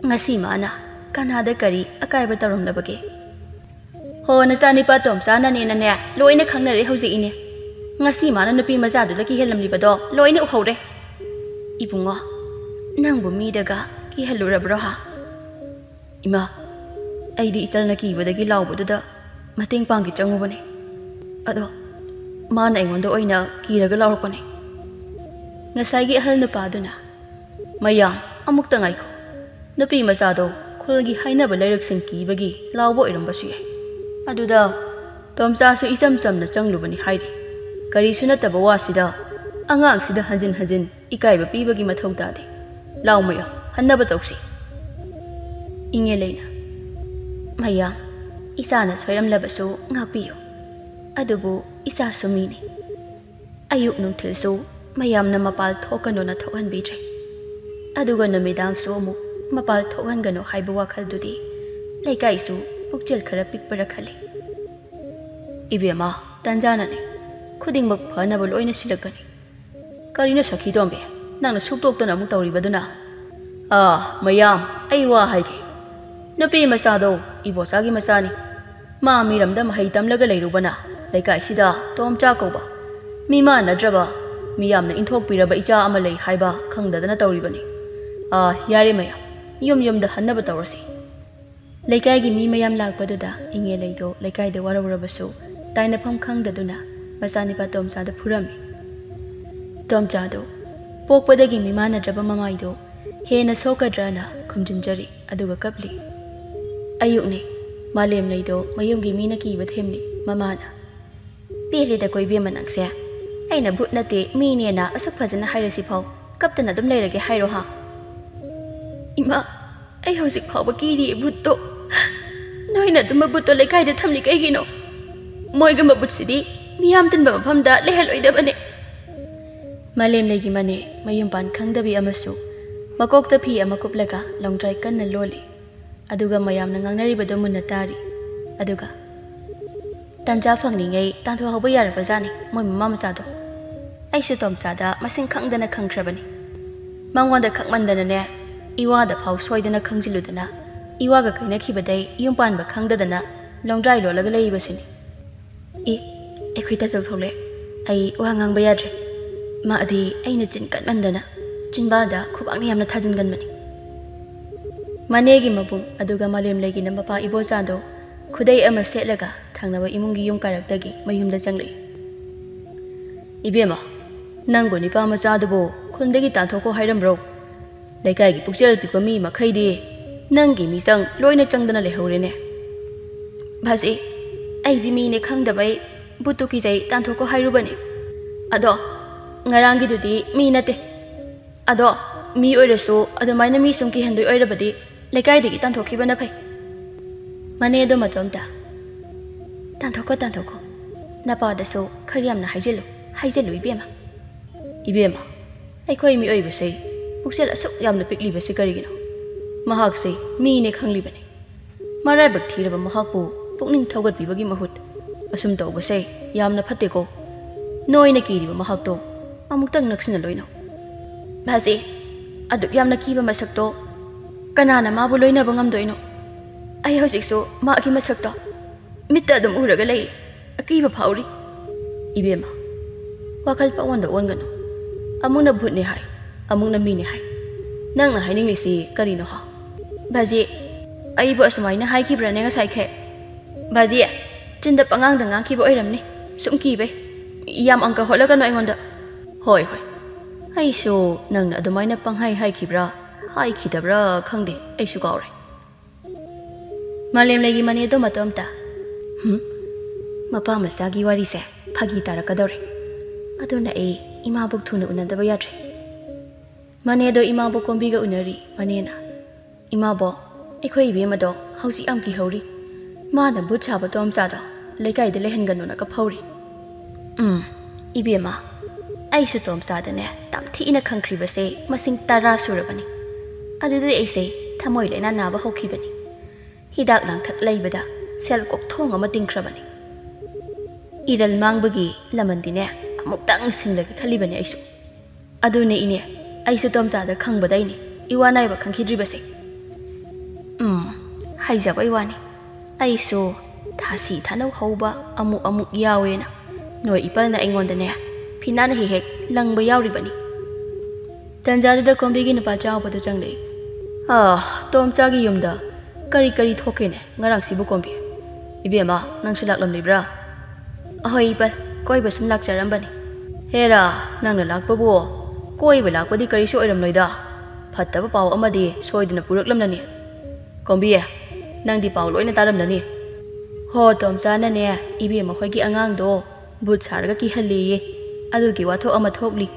ꯉꯁꯤ ꯃꯥꯅ ꯀꯅꯥꯗ ꯀꯔꯤ ꯑꯀꯥꯏꯕ ꯇꯧꯔꯝꯂꯕꯒꯦ?" "ꯍꯣ, ꯅꯆꯥꯅꯤꯄꯥ ꯇꯣꯝꯆꯥꯅꯅꯦꯅꯅꯦ ꯂꯣꯏꯅ ꯈꯪꯅꯔꯦ ꯍꯧꯖꯤꯛ ꯏꯅꯦ꯫ ꯉꯁꯤ ꯃꯥꯅ ꯅꯨꯄꯤ ꯃꯆꯥꯗꯨꯗ ꯀꯤꯍꯜꯂꯝꯂꯤꯕꯗꯣ ꯂꯣꯏꯅ ꯎꯍꯧꯔꯦ꯫" "ꯏꯕꯨꯡꯉꯣ, ꯅꯪꯕꯨ ꯃꯤꯗꯒ ꯀꯤꯍꯜꯂꯨꯔꯕ꯭ꯔꯣ ꯍꯥ?" "ꯏꯃꯥ, ꯑꯩꯗꯤ ꯏꯆꯜꯅ ꯀꯤꯕꯗꯒꯤ ꯂꯥꯎꯕꯗꯨꯗ ꯃꯇꯦꯡ ꯄꯥꯡꯒꯦ ꯆꯪꯉꯨꯕꯅꯦ꯫ ꯑꯗꯣ ꯃꯥꯅ ꯑꯩꯉꯣꯟꯗ ꯑꯣꯏꯅ ꯀꯤꯔꯒ ꯂꯥꯎꯔꯛꯄꯅꯦ꯫" ꯉꯁꯥꯏꯒꯤ ꯑꯍꯜ ꯅꯨꯄꯥꯗꯨꯅ, "ꯃꯌꯥꯝ, ꯑꯃꯨꯛꯇ ꯉꯥꯏꯈꯣ꯫ ꯅꯨꯄꯤ ꯃꯆꯥꯗꯣ ꯈꯨꯜꯒꯤ ꯍꯥꯏꯅꯕ ꯂꯥꯏꯔꯛꯁꯤꯡ ꯀꯤꯕꯒꯤ ꯂꯥꯎꯕ ꯑꯣꯏꯔꯝꯕꯁꯨ ꯌꯥꯏ꯫ ꯑꯗꯨꯗ ꯇꯣꯝꯆꯥꯁꯨ ꯏꯆꯝ ꯆꯝꯅ ꯆꯪꯂꯨꯕꯅꯤ ꯍꯥꯏꯔꯤ꯫ ꯀꯔꯤꯁꯨ ꯅꯠꯇꯕ ꯋꯥꯁꯤꯗ ꯑꯉꯥꯡꯁꯤꯗ ꯍꯟꯖꯤꯟ ꯍꯟꯖꯤꯟ ꯏꯀꯥꯏꯕ ꯄꯤꯕꯒꯤ ꯃꯊꯧ ꯇꯥꯗꯦ꯫ ꯂꯥꯎ ꯃꯌꯥꯝ, ꯍꯟꯅꯕ ꯇꯧꯁꯤ꯫" ꯏꯉꯦꯂꯩꯅ, "ꯃꯌꯥꯝ, ꯏꯆꯥꯅ ꯁꯣꯏꯔꯝꯂꯕꯁꯨ ꯉꯥꯛꯄꯤꯌꯨ꯫ ꯑꯗꯨꯕꯨ ꯏꯆꯥꯁꯨ ꯃꯤꯅꯤ꯫" ꯑꯌꯨꯛ ꯅꯨꯡꯊꯤꯜꯁꯨ ꯃꯌꯥꯝꯅ ꯃꯄꯥꯜ ꯊꯣꯛꯀꯅꯣꯅ ꯊꯣꯛꯍꯟꯕꯤꯗ꯭ꯔꯦ꯫ ꯑꯗꯨꯒ ꯅꯨꯃꯤꯗꯥꯡꯁꯨ ꯑꯃꯨꯛ ꯃꯄꯥꯜ ꯊꯣꯛꯍꯟꯒꯅꯨ ꯍꯥꯏꯕ ꯋꯥꯈꯜꯗꯨꯗꯤ ꯂꯩꯀꯥꯏꯁꯨ ꯄꯨꯛꯆꯦꯜ ꯈꯔ ꯄꯤꯛꯄꯔ ꯈꯜꯂꯤ꯫ "ꯏꯕꯦꯝꯃ, ꯇꯟꯖꯥꯅꯅꯦ꯫ ꯈꯨꯗꯤꯡꯃꯛ ꯐꯅꯕ ꯂꯣꯏꯅ ꯁꯤꯜꯂꯛꯀꯅꯤ꯫ ꯀꯔꯤꯅꯣ ꯁꯈꯤꯇꯣꯝꯕꯤ, ꯅꯪꯅ ꯁꯨꯛꯇꯣꯛꯇꯅ ꯑꯃꯨꯛ ꯇꯧꯔꯤꯕꯗꯨꯅ?" "ꯑꯥ, ꯃꯌꯥꯝ, ꯑꯩ ꯋꯥ ꯍꯥꯏꯒꯦ꯫ ꯅꯨꯄꯤ ꯃꯆꯥꯗꯣ ꯏꯕꯣꯆꯥꯒꯤ ꯃꯆꯥꯅꯤ꯫ ꯃꯥ ꯃꯤꯔꯝꯗ ꯃꯍꯩ ꯇꯝꯂꯒ ꯂꯩꯔꯨꯕꯅ ꯂꯩꯀꯥꯏꯁꯤꯗ ꯇꯣꯝꯆꯥ ꯀꯧꯕ ꯃꯤ ꯃꯥꯟꯅꯗ꯭ꯔꯕ, ꯃꯤꯌꯥꯝꯅ ꯏꯟꯊꯣꯛꯄꯤꯔꯕ ꯏꯆꯥ ꯑꯃ ꯂꯩ ꯍꯥꯏꯕ ꯈꯪꯗꯗꯅ ꯇꯧꯔꯤꯕꯅꯤ꯫ ꯑꯥ, ꯌꯥꯔꯦ ꯃꯌꯥꯝ, ꯌꯨꯝ ꯌꯨꯝꯗ ꯍꯟꯅꯕ ꯇꯧꯔꯁꯤ꯫" ꯂꯩꯀꯥꯏꯒꯤ ꯃꯤ ꯃꯌꯥꯝ ꯂꯥꯛꯄꯗꯨꯗ ꯏꯉꯦꯂꯩꯗꯣ ꯂꯩꯀꯥꯏꯗ ꯋꯥꯔꯧꯔꯕꯁꯨ ꯇꯥꯏꯅꯐꯝ ꯈꯪꯗꯗꯨꯅ ꯃꯆꯥꯅꯤꯄꯥ ꯇꯣꯝꯆꯥꯗ ꯐꯨꯔꯝꯃꯤ꯫ ꯇꯣꯝꯆꯥꯗꯣ ꯄꯣꯛꯄꯗꯒꯤ ꯃꯤꯃꯥꯟꯅꯗ꯭ꯔꯕ ꯃꯃꯥꯏꯗꯣ ꯍꯦꯟꯅ ꯁꯣꯛꯀꯗ꯭ꯔꯅ ꯈꯨꯝꯖꯤꯟꯖꯔꯤ, ꯑꯗꯨꯒ ꯀꯞꯂꯤ꯫ ꯑꯌꯨꯛꯅꯤ꯫ ꯃꯥꯂꯦꯝꯂꯩꯗꯣ ꯃꯌꯨꯝꯒꯤ ꯃꯤꯅ ꯀꯤꯕ ꯊꯦꯝꯂꯤ꯫ ꯃꯃꯥꯅ, "ꯄꯦꯜꯂꯦꯗꯀꯣ ꯏꯕꯦꯝꯃ ꯅꯪꯁꯦ꯫ ꯑꯩꯅ ꯚꯨꯠ ꯅꯠꯇꯦ, ꯃꯤꯅꯦꯅ ꯑꯁꯨꯛ ꯐꯖꯅ ꯍꯥꯏꯔꯁꯤꯐꯥꯎ ꯀꯞꯇꯅ ꯑꯗꯨꯝ ꯂꯩꯔꯒꯦ ꯍꯥꯏꯔꯣ ꯍꯥ?" "ꯏꯃꯥ, ꯑꯩ ꯍꯧꯖꯤꯛ ꯐꯥꯎꯕ ꯀꯤꯔꯤ ꯚꯨꯠꯇꯣ꯫ ꯅꯣꯏꯅ ꯑꯗꯨꯝꯕ ꯚꯨꯠꯇꯣ ꯂꯩꯀꯥꯏꯗ ꯊꯝꯂꯤ ꯀꯩꯒꯤꯅꯣ? ꯃꯣꯏꯒꯨꯝꯕ ꯚꯨꯠꯁꯤꯗꯤ ꯃꯤꯌꯥꯝ ꯇꯤꯟꯕ ꯃꯐꯝꯗ ꯂꯩꯍꯜꯂꯣꯏꯗꯕꯅꯦ꯫" ꯃꯥꯂꯦꯝꯂꯩꯒꯤ ꯃꯅꯦ ꯃꯌꯨꯝ ꯄꯥꯟ ꯈꯪꯗꯕꯤ ꯑꯃꯁꯨ ꯃꯀꯣꯛꯇ ꯐꯤ ꯑꯃ ꯀꯨꯞꯂꯒ ꯂꯣꯡꯗ꯭ꯔꯥꯏ ꯀꯟꯅ ꯂꯣꯜꯂꯤ꯫ ꯑꯗꯨꯒ ꯃꯌꯥꯝꯅ ꯉꯥꯡꯅꯔꯤꯕꯗꯨ ꯃꯨꯟꯅ ꯇꯥꯔꯤ꯫ ꯑꯗꯨꯒ, "ꯇꯟꯖꯥ ꯐꯪꯂꯤꯉꯩ ꯇꯥꯟꯊꯣꯛꯍꯧꯕ ꯌꯥꯔꯕꯖꯥꯠꯅꯤ ꯃꯣꯏ ꯃꯃꯥ ꯃꯆꯥꯗꯣ꯫ ꯑꯩꯁꯨ ꯇꯣꯝꯆꯥꯗ ꯃꯁꯤꯡ ꯈꯪꯗꯅ ꯈꯪꯈ꯭ꯔꯕꯅꯤ꯫ ꯃꯉꯣꯟꯗ ꯈꯪꯃꯟꯗꯅꯅꯦ, ꯏꯋꯥꯗ ꯐꯥꯎ ꯁꯣꯏꯗꯅ ꯈꯪꯖꯤꯜꯂꯨꯗꯅ ꯏꯋꯥꯒ ꯀꯥꯏꯅꯈꯤꯕꯗꯩ ꯌꯨꯝ ꯄꯥꯟꯕ ꯈꯪꯗꯗꯅ ꯂꯣꯡꯗ꯭ꯔꯥꯏ ꯂꯣꯜꯂꯒ ꯂꯩꯔꯤꯕꯁꯤꯅꯤ꯫" "ꯏ, ꯑꯩꯈꯣꯏ ꯇꯥꯖꯧ ꯊꯣꯛꯂꯦ꯫ ꯑꯩ ꯋꯥ ꯉꯥꯡꯕ ꯌꯥꯗ꯭ꯔꯦ꯫ ꯃꯥꯗꯤ ꯑꯩꯅ ꯆꯤꯟ ꯀꯟꯃꯟꯗꯅ ꯆꯤꯟꯕꯥꯜꯗ ꯈꯨꯕꯥꯛꯅ ꯌꯥꯝꯅ ꯊꯥꯖꯤꯟꯒꯟꯕꯅꯤ꯫" ꯃꯅꯦꯒꯤ ꯃꯕꯨꯡ ꯑꯗꯨꯒ ꯃꯥꯂꯦꯝꯂꯩꯒꯤꯅ ꯃꯄꯥ ꯏꯕꯣꯆꯥꯗꯣ ꯈꯨꯗꯩ ꯑꯃ ꯁꯦꯠꯂꯒ ꯊꯪꯅꯕ ꯏꯃꯨꯡꯒꯤ ꯌꯨꯝ ꯀꯥꯔꯛꯇꯒꯤ ꯃꯌꯨꯝꯗ ꯆꯪꯂꯛꯏ꯫ "ꯏꯕꯦꯝꯃ, ꯅꯪꯕꯨ ꯅꯤꯄꯥ ꯃꯆꯥꯗꯨꯕꯨ ꯈꯨꯟꯗꯒꯤ ꯇꯥꯟꯊꯣꯛꯈꯣ ꯍꯥꯏꯔꯝꯕ꯭ꯔꯣ? ꯂꯩꯀꯥꯏꯒꯤ ꯄꯨꯛꯆꯦꯜ ꯄꯤꯛꯄ ꯃꯤ ꯃꯈꯩꯗꯤ ꯅꯪꯒꯤ ꯃꯤꯆꯪ ꯂꯣꯏꯅ ꯆꯪꯗꯅ ꯂꯩꯍꯧꯔꯦꯅꯦ꯫" "ꯕꯥꯖꯤ, ꯑꯩꯗꯤ ꯃꯤꯅꯦ ꯈꯪꯗꯕꯩ ꯚꯨꯠꯇꯨ ꯀꯤꯖꯩ ꯇꯥꯟꯊꯣꯛꯈꯣ ꯍꯥꯏꯔꯨꯕꯅꯤ꯫ ꯑꯗꯣ ꯉꯔꯥꯡꯒꯤꯗꯨꯗꯤ ꯃꯤ ꯅꯠꯇꯦ꯫ ꯑꯗꯣ ꯃꯤ ꯑꯣꯏꯔꯁꯨ ꯑꯗꯨꯃꯥꯏꯅ ꯃꯤ ꯁꯨꯝ ꯀꯤꯍꯟꯗꯣꯏ ꯑꯣꯏꯔꯕꯗꯤ ꯂꯩꯀꯥꯏꯗꯒꯤ ꯇꯥꯟꯊꯣꯛꯈꯤꯕꯅ ꯐꯩ꯫" ꯃꯅꯦꯗꯣ ꯃꯇꯣꯝꯇ, "ꯇꯥꯟꯊꯣꯛꯈꯣ, ꯇꯥꯟꯊꯣꯛꯈꯣ꯫ ꯅꯄꯥꯗꯁꯨ ꯈꯔ ꯌꯥꯝꯅ ꯍꯥꯏꯖꯤꯜꯂꯨ, ꯍꯥꯏꯖꯤꯜꯂꯨ ꯏꯕꯦꯝꯃ꯫" "ꯏꯕꯦꯝꯃ, ꯑꯩꯈꯣꯏ ꯃꯤꯑꯣꯏꯕꯁꯦ ꯄꯨꯛꯆꯦꯜ ꯑꯁꯨꯛ ꯌꯥꯝꯅ ꯄꯤꯛꯂꯤꯕꯁꯤ ꯀꯔꯤꯒꯤꯅꯣ? ꯃꯍꯥꯛꯁꯦ ꯃꯤꯅꯦ ꯈꯪꯂꯤꯕꯅꯤ꯫ ꯃꯔꯥꯏꯕꯛ ꯊꯤꯔꯕ ꯃꯍꯥꯛꯄꯨ ꯄꯨꯛꯅꯤꯡ ꯊꯧꯒꯠꯄꯤꯕꯒꯤ ꯃꯍꯨꯠ ꯑꯁꯨꯝ ꯇꯧꯕꯁꯦ ꯌꯥꯝꯅ ꯐꯠꯇꯦꯀꯣ꯫ ꯅꯣꯏꯅ ꯀꯤꯔꯤꯕ ꯃꯍꯥꯛꯇꯣ ꯑꯃꯨꯛꯇꯪ ꯅꯛꯁꯤꯟꯅ ꯂꯣꯏꯅꯧ꯫" "ꯕꯥꯖꯤ, ꯑꯗꯨꯛ ꯌꯥꯝꯅ ꯀꯤꯕ ꯃꯁꯛꯇꯣ ꯀꯅꯥꯅ ꯃꯥꯕꯨ ꯂꯣꯏꯅꯕ ꯉꯝꯗꯣꯏꯅꯣ? ꯑꯩ ꯍꯧꯖꯤꯛꯁꯨ ꯃꯥꯒꯤ ꯃꯁꯛꯇꯣ ꯃꯤꯠꯇ ꯑꯗꯨꯝ ꯎꯔꯒ ꯂꯩ꯫ ꯑꯀꯤꯕ ꯐꯥꯎꯔꯤ꯫" "ꯏꯕꯦꯝꯃ, ꯋꯥꯈꯜ ꯄꯪꯑꯣꯟꯗ ꯑꯣꯟꯒꯅꯨ꯫ ꯑꯃꯨꯛꯅ ꯚꯨꯠꯅꯦ ꯍꯥꯏ, ꯑꯃꯨꯛꯅ ꯃꯤꯅꯦ ꯍꯥꯏ꯫ ꯅꯪꯅ ꯍꯥꯏꯅꯤꯡꯂꯤꯁꯤ ꯀꯔꯤꯅꯣ ꯍꯥ?" "ꯕꯥꯖꯤ, ꯑꯩꯕꯨ ꯑꯁꯨꯃꯥꯏꯅ ꯍꯥꯏꯈꯤꯕ꯭ꯔꯥꯅꯦ ꯉꯁꯥꯏꯈꯩ? ꯕꯥꯖꯤ, ꯆꯤꯟꯗ ꯄꯉꯥꯡꯗ ꯉꯥꯡꯈꯤꯕ ꯑꯣꯏꯔꯝꯅꯤ, ꯁꯨꯝ ꯀꯤꯕꯩ꯫ ꯌꯥꯝ ꯑꯪꯀ ꯍꯣꯠꯂꯒꯅꯨ ꯑꯩꯉꯣꯟꯗ꯫" "ꯍꯣꯏ, ꯍꯣꯏ, ꯑꯩꯁꯨ ꯅꯪꯅ ꯑꯗꯨꯃꯥꯏꯅ ꯄꯪꯍꯥꯏ ꯍꯥꯏꯈꯤꯕ꯭ꯔꯥ, ꯍꯥꯏꯈꯤꯗꯕ꯭ꯔꯥ ꯈꯪꯗꯦ, ꯑꯩꯁꯨ ꯀꯥꯎꯔꯦ꯫ ꯃꯥꯂꯦꯝꯂꯩꯒꯤ ꯃꯅꯦꯗꯣ ꯃꯇꯣꯝꯇ꯫ ꯍꯨꯝ, ꯃꯄꯥ ꯃꯆꯥꯒꯤ ꯋꯥꯔꯤꯁꯦ ꯐꯥꯒꯤ ꯇꯥꯔꯛꯀꯗꯧꯔꯦ꯫ ꯑꯗꯨꯅ ꯑꯩ ꯏꯃꯥꯕꯣꯛ ꯊꯨꯅ ꯎꯅꯗꯕ ꯌꯥꯗ꯭ꯔꯦ꯫ ꯃꯅꯦꯗꯣ ꯏꯃꯥꯕꯣꯛ ꯀꯣꯝꯕꯤꯒ ꯎꯅꯔꯤ꯫ ꯃꯅꯦꯅ, "ꯏꯃꯥꯕꯣꯛ, ꯑꯩꯈꯣꯏ ꯏꯕꯦꯝꯃꯗꯣ ꯍꯧꯖꯤꯛ ꯌꯥꯝ ꯀꯤꯍꯧꯔꯤ꯫ ꯃꯥꯅ ꯚꯨꯠ ꯁꯥꯕ ꯇꯣꯝꯆꯥꯗꯣ ꯂꯩꯀꯥꯏꯗ ꯂꯩꯍꯟꯒꯅꯨꯅ ꯀꯞꯍꯧꯔꯤ꯫" ꯎꯝ, ꯏꯕꯦꯝꯃ, ꯑꯩꯁꯨ ꯇꯣꯝꯆꯥꯗꯅꯦ ꯇꯝꯊꯤꯅ ꯈꯪꯈ꯭ꯔꯤꯕꯁꯦ ꯃꯁꯤꯡ ꯇꯔꯥ ꯁꯨꯔꯕꯅꯤ꯫ ꯑꯗꯨꯗꯤ ꯑꯩꯁꯦ ꯊꯃꯣꯏ ꯂꯥꯏꯅꯥ ꯅꯥꯕ ꯍꯧꯈꯤꯕꯅꯤ꯫ ꯍꯤꯗꯥꯛ ꯂꯥꯡꯊꯛ ꯂꯩꯕꯗ ꯁꯦꯜ ꯀꯣꯛꯊꯣꯡ ꯑꯃ ꯇꯤꯡꯈ꯭ꯔꯕꯅꯤ꯫ ꯏꯔꯜ ꯃꯥꯡꯕꯒꯤ ꯂꯃꯟꯗꯤꯅꯦ ꯑꯃꯨꯛꯇꯪ ꯁꯤꯡꯂꯒꯦ ꯈꯜꯂꯤꯕꯅꯦ ꯑꯩꯁꯨ꯫ ꯑꯗꯨꯅꯦ ꯏꯅꯦ, ꯑꯩꯁꯨ ꯇꯣꯝꯆꯥꯗ ꯈꯪꯕꯗꯩꯅꯦ ꯏꯋꯥ ꯅꯥꯏꯕ ꯈꯪꯈꯤꯗ꯭ꯔꯤꯕꯁꯦ꯫ ꯎꯝ, ꯍꯥꯏꯖꯕꯩ ꯋꯥꯅꯤ, ꯑꯩꯁꯨ ꯊꯥꯁꯤ ꯊꯥꯅꯧ ꯍꯧꯕ ꯑꯃꯨꯛ ꯑꯃꯨꯛ ꯌꯥꯎꯋꯦꯅ ꯅꯣꯏ ꯏꯄꯜꯅ ꯑꯩꯉꯣꯟꯗꯅꯦ ꯐꯤꯅꯥꯅ ꯍꯦꯛ ꯍꯦꯛ ꯂꯪꯕ ꯌꯥꯎꯔꯤꯕꯅꯤ꯫ ꯇꯟꯖꯥꯗꯨꯗ ꯀꯣꯝꯕꯤꯒꯤ ꯅꯨꯄꯥ ꯆꯥꯎꯕꯗꯨ ꯆꯪꯂꯛꯏ꯫ "ꯑꯥ, ꯇꯣꯝꯆꯥꯒꯤ ꯌꯨꯝꯗ ꯀꯔꯤ ꯀꯔꯤ ꯊꯣꯛꯀꯦꯅꯦ ꯉꯔꯥꯡꯁꯤꯕꯨ, ꯀꯣꯝꯕꯤ? ꯏꯕꯦꯝꯃ, ꯅꯪꯁꯨ ꯂꯥꯛꯂꯝꯂꯤꯕ꯭ꯔꯥ?" "ꯑꯍꯣꯏ ꯏꯄꯜ, ꯀꯣꯏꯕ ꯁꯨꯝ ꯂꯥꯛꯆꯔꯝꯕꯅꯤ꯫" "ꯍꯦꯔꯥ, ꯅꯪꯅ ꯂꯥꯛꯄꯕꯨ ꯀꯣꯏꯕ ꯂꯥꯛꯄꯗꯤ ꯀꯔꯤꯁꯨ ꯑꯣꯏꯔꯝꯂꯣꯏꯗ꯫ ꯐꯠꯇꯕ ꯄꯥꯎ ꯑꯃꯗꯤ ꯁꯣꯏꯗꯅ ꯄꯨꯔꯛꯂꯝꯂꯅꯤ꯫ ꯀꯣꯝꯕꯤ, ꯅꯪꯗꯤ ꯄꯥꯎ ꯂꯣꯏꯅ ꯇꯥꯔꯝꯂꯅꯤ꯫" "ꯍꯣ, ꯇꯣꯝꯆꯥꯅꯅꯦ ꯏꯕꯦꯝꯃ ꯍꯣꯏꯒꯤ ꯑꯉꯥꯡꯗꯣ ꯚꯨꯠ ꯁꯥꯔꯒ ꯀꯤꯍꯜꯂꯦꯌꯦ꯫ ꯑꯗꯨꯒꯤ ꯋꯥꯊꯣꯛ ꯑꯃ ꯊꯣꯛꯂꯤ꯫"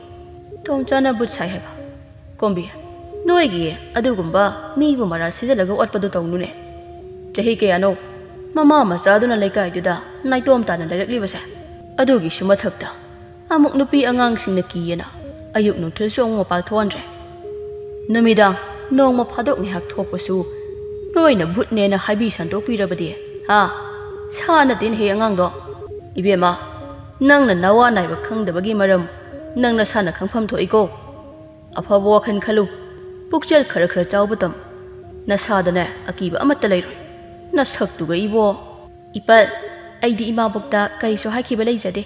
"ꯇꯣꯝꯆꯥꯅ ꯚꯨꯠ ꯁꯥꯏ ꯍꯥꯏꯕ? ꯀꯣꯝꯕꯤ, ꯅꯣꯏꯒꯤ ꯑꯗꯨꯒꯨꯝꯕ ꯃꯤꯕꯨ ꯃꯔꯥꯜ ꯁꯤꯖꯜꯂꯒ ꯑꯣꯠꯄꯗꯣ ꯇꯧꯅꯨꯅꯦ꯫ ꯆꯍꯤ ꯀꯌꯥꯅꯣ ꯃꯃꯥ ꯃꯆꯥꯗꯨꯅ ꯂꯩꯀꯥꯏꯗꯨꯗ ꯅꯥꯏꯇꯣꯝ ꯇꯥꯅ ꯂꯩꯔꯛꯂꯤꯕꯁꯦ? ꯑꯗꯨꯒꯤꯁꯨ ꯃꯊꯛꯇ ꯑꯃꯨꯛ ꯅꯨꯄꯤ ꯑꯉꯥꯡꯁꯤꯡꯅ ꯀꯤꯌꯦꯅ ꯑꯌꯨꯛ ꯅꯨꯡꯊꯤꯜꯁꯨ ꯑꯃꯨꯛ ꯃꯄꯥꯜ ꯊꯣꯛꯍꯟꯗ꯭ꯔꯦ꯫ ꯅꯨꯃꯤꯗꯥꯡ ꯅꯣꯡꯃ ꯐꯥꯗꯣꯛ ꯉꯥꯏꯍꯥꯛ ꯊꯣꯛꯄꯁꯨ ꯅꯣꯏꯅ ꯚꯨꯠꯅꯦꯅ ꯍꯥꯏꯕꯤ ꯁꯟꯗꯣꯛꯄꯤꯔꯕꯗꯤ, ꯍꯥ? ꯁꯥꯅ ꯇꯤꯟ ꯍꯦ ꯑꯉꯥꯡꯗꯣ꯫ ꯏꯕꯦꯝꯃ, ꯅꯪꯅ ꯅꯋꯥ ꯅꯥꯏꯕ ꯈꯪꯗꯕꯒꯤ ꯃꯔꯝ ꯅꯪ ꯅꯁꯥꯅ ꯈꯪꯐꯝ ꯊꯣꯛꯏꯀꯣ꯫ ꯑꯐꯕ ꯋꯥꯈꯜ ꯈꯜꯂꯨ꯫ ꯄꯨꯛꯆꯦꯜ ꯈꯔ ꯈꯔ ꯆꯥꯎꯕ ꯇꯝ꯫ ꯅꯁꯥꯗꯅꯦ ꯑꯀꯤꯕ ꯑꯃꯠꯇ ꯂꯩꯔꯣꯏ꯫ ꯅꯁꯛꯇꯨꯒ ꯏꯕꯣ!" "ꯏꯄꯜ, ꯑꯩꯗꯤ ꯏꯃꯥꯕꯣꯛꯇ ꯀꯔꯤꯁꯨ ꯍꯥꯏꯈꯤꯕ ꯂꯩꯖꯗꯦ꯫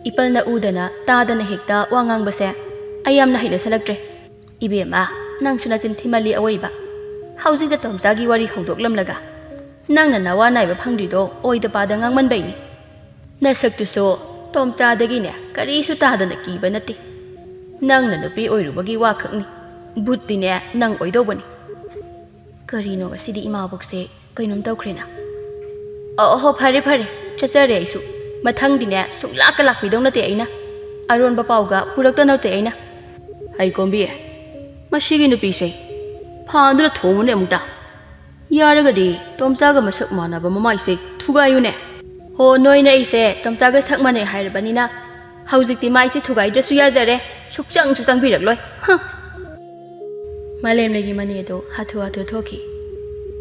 ꯏꯄꯜꯅ ꯎꯗꯅ ꯇꯥꯗꯅ ꯍꯦꯛꯇ ꯋꯥ ꯉꯥꯡꯕꯁꯦ ꯑꯩ ꯌꯥꯝꯅ ꯍꯩꯅꯁꯜꯂꯛꯇ꯭ꯔꯦ꯫" "ꯏꯕꯦꯝꯃ, ꯅꯪꯁꯨ ꯅꯆꯤꯟ ꯊꯤꯃꯜꯂꯤ ꯑꯋꯣꯏꯕ꯫ ꯍꯧꯖꯤꯛꯇ ꯇꯣꯝꯆꯥꯒꯤ ꯋꯥꯔꯤ ꯍꯧꯗꯣꯛꯂꯝꯂꯒ ꯅꯪꯅ ꯅꯋꯥ ꯅꯥꯏꯕ ꯐꯪꯗ꯭ꯔꯤꯗꯣ ꯑꯣꯏꯗ ꯄꯥꯗ ꯉꯥꯡꯃꯟꯕꯩꯅꯤ꯫ ꯅꯁꯛꯇꯨꯁꯨ ꯇꯣꯝꯆꯥꯗꯒꯤꯅꯦ ꯀꯔꯤꯁꯨ ꯇꯥꯗꯅ ꯀꯤꯕ ꯅꯠꯇꯦ꯫" ꯅꯪꯅ ꯅꯨꯄꯤ ꯑꯣꯏꯔꯨꯕꯒꯤ ꯋꯥꯈꯛꯅꯤ꯫ ꯚꯨꯠꯇꯤꯅꯦ ꯅꯪ ꯑꯣꯏꯗꯧꯕꯅꯤ꯫ ꯀꯔꯤꯅꯣ ꯉꯁꯤꯗꯤ ꯏꯃꯥꯕꯣꯛꯁꯦ ꯀꯩꯅꯣꯝ ꯇꯧꯈ꯭ꯔꯦꯅ? ꯑꯣꯍꯣ, ꯐꯔꯦ ꯐꯔꯦ, ꯆꯠꯆꯔꯦ ꯑꯩꯁꯨ꯫ ꯃꯊꯪꯗꯤꯅꯦ ꯁꯨꯡꯂꯥꯛꯀ ꯂꯥꯛꯄꯤꯗꯧ ꯅꯠꯇꯦ ꯑꯩꯅ꯫ ꯑꯔꯣꯟꯕ ꯄꯥꯎꯒ ꯄꯨꯔꯛꯇꯧ ꯅꯠꯇꯦ ꯑꯩꯅ꯫ ꯍꯩꯀꯣꯝꯕꯤ, ꯃꯁꯤꯒꯤ ꯅꯨꯄꯤꯁꯦ ꯐꯥꯗꯨꯅ ꯊꯣꯝꯃꯨꯅꯦ ꯑꯃꯨꯛꯇ꯫ ꯌꯥꯔꯒꯗꯤ ꯇꯣꯝꯆꯥꯒ ꯃꯁꯛ ꯃꯥꯟꯅꯕ ꯃꯃꯥꯏꯁꯦ ꯊꯨꯒꯥꯏꯌꯨꯅꯦ꯫ ꯍꯣ, ꯅꯣꯏꯅ ꯑꯩꯁꯦ ꯇꯣꯝꯆꯥꯒ ꯁꯛ ꯃꯥꯟꯅꯩ ꯍꯥꯏꯔꯕꯅꯤꯅ ꯍꯧꯖꯤꯛꯇꯤ ꯃꯥꯏꯁꯦ ꯊꯨꯒꯥꯏꯗ꯭ꯔꯁꯨ ꯌꯥꯖꯔꯦ꯫ ꯁꯨꯛꯆꯪꯁꯨ ꯆꯪꯕꯤꯔꯛꯂꯣꯏ꯫ ꯍ! ꯃꯥꯂꯦꯝꯂꯩꯒꯤ ꯃꯅꯦꯗꯣ ꯍꯥꯊꯨ ꯍꯥꯊꯨ ꯊꯣꯛꯈꯤ꯫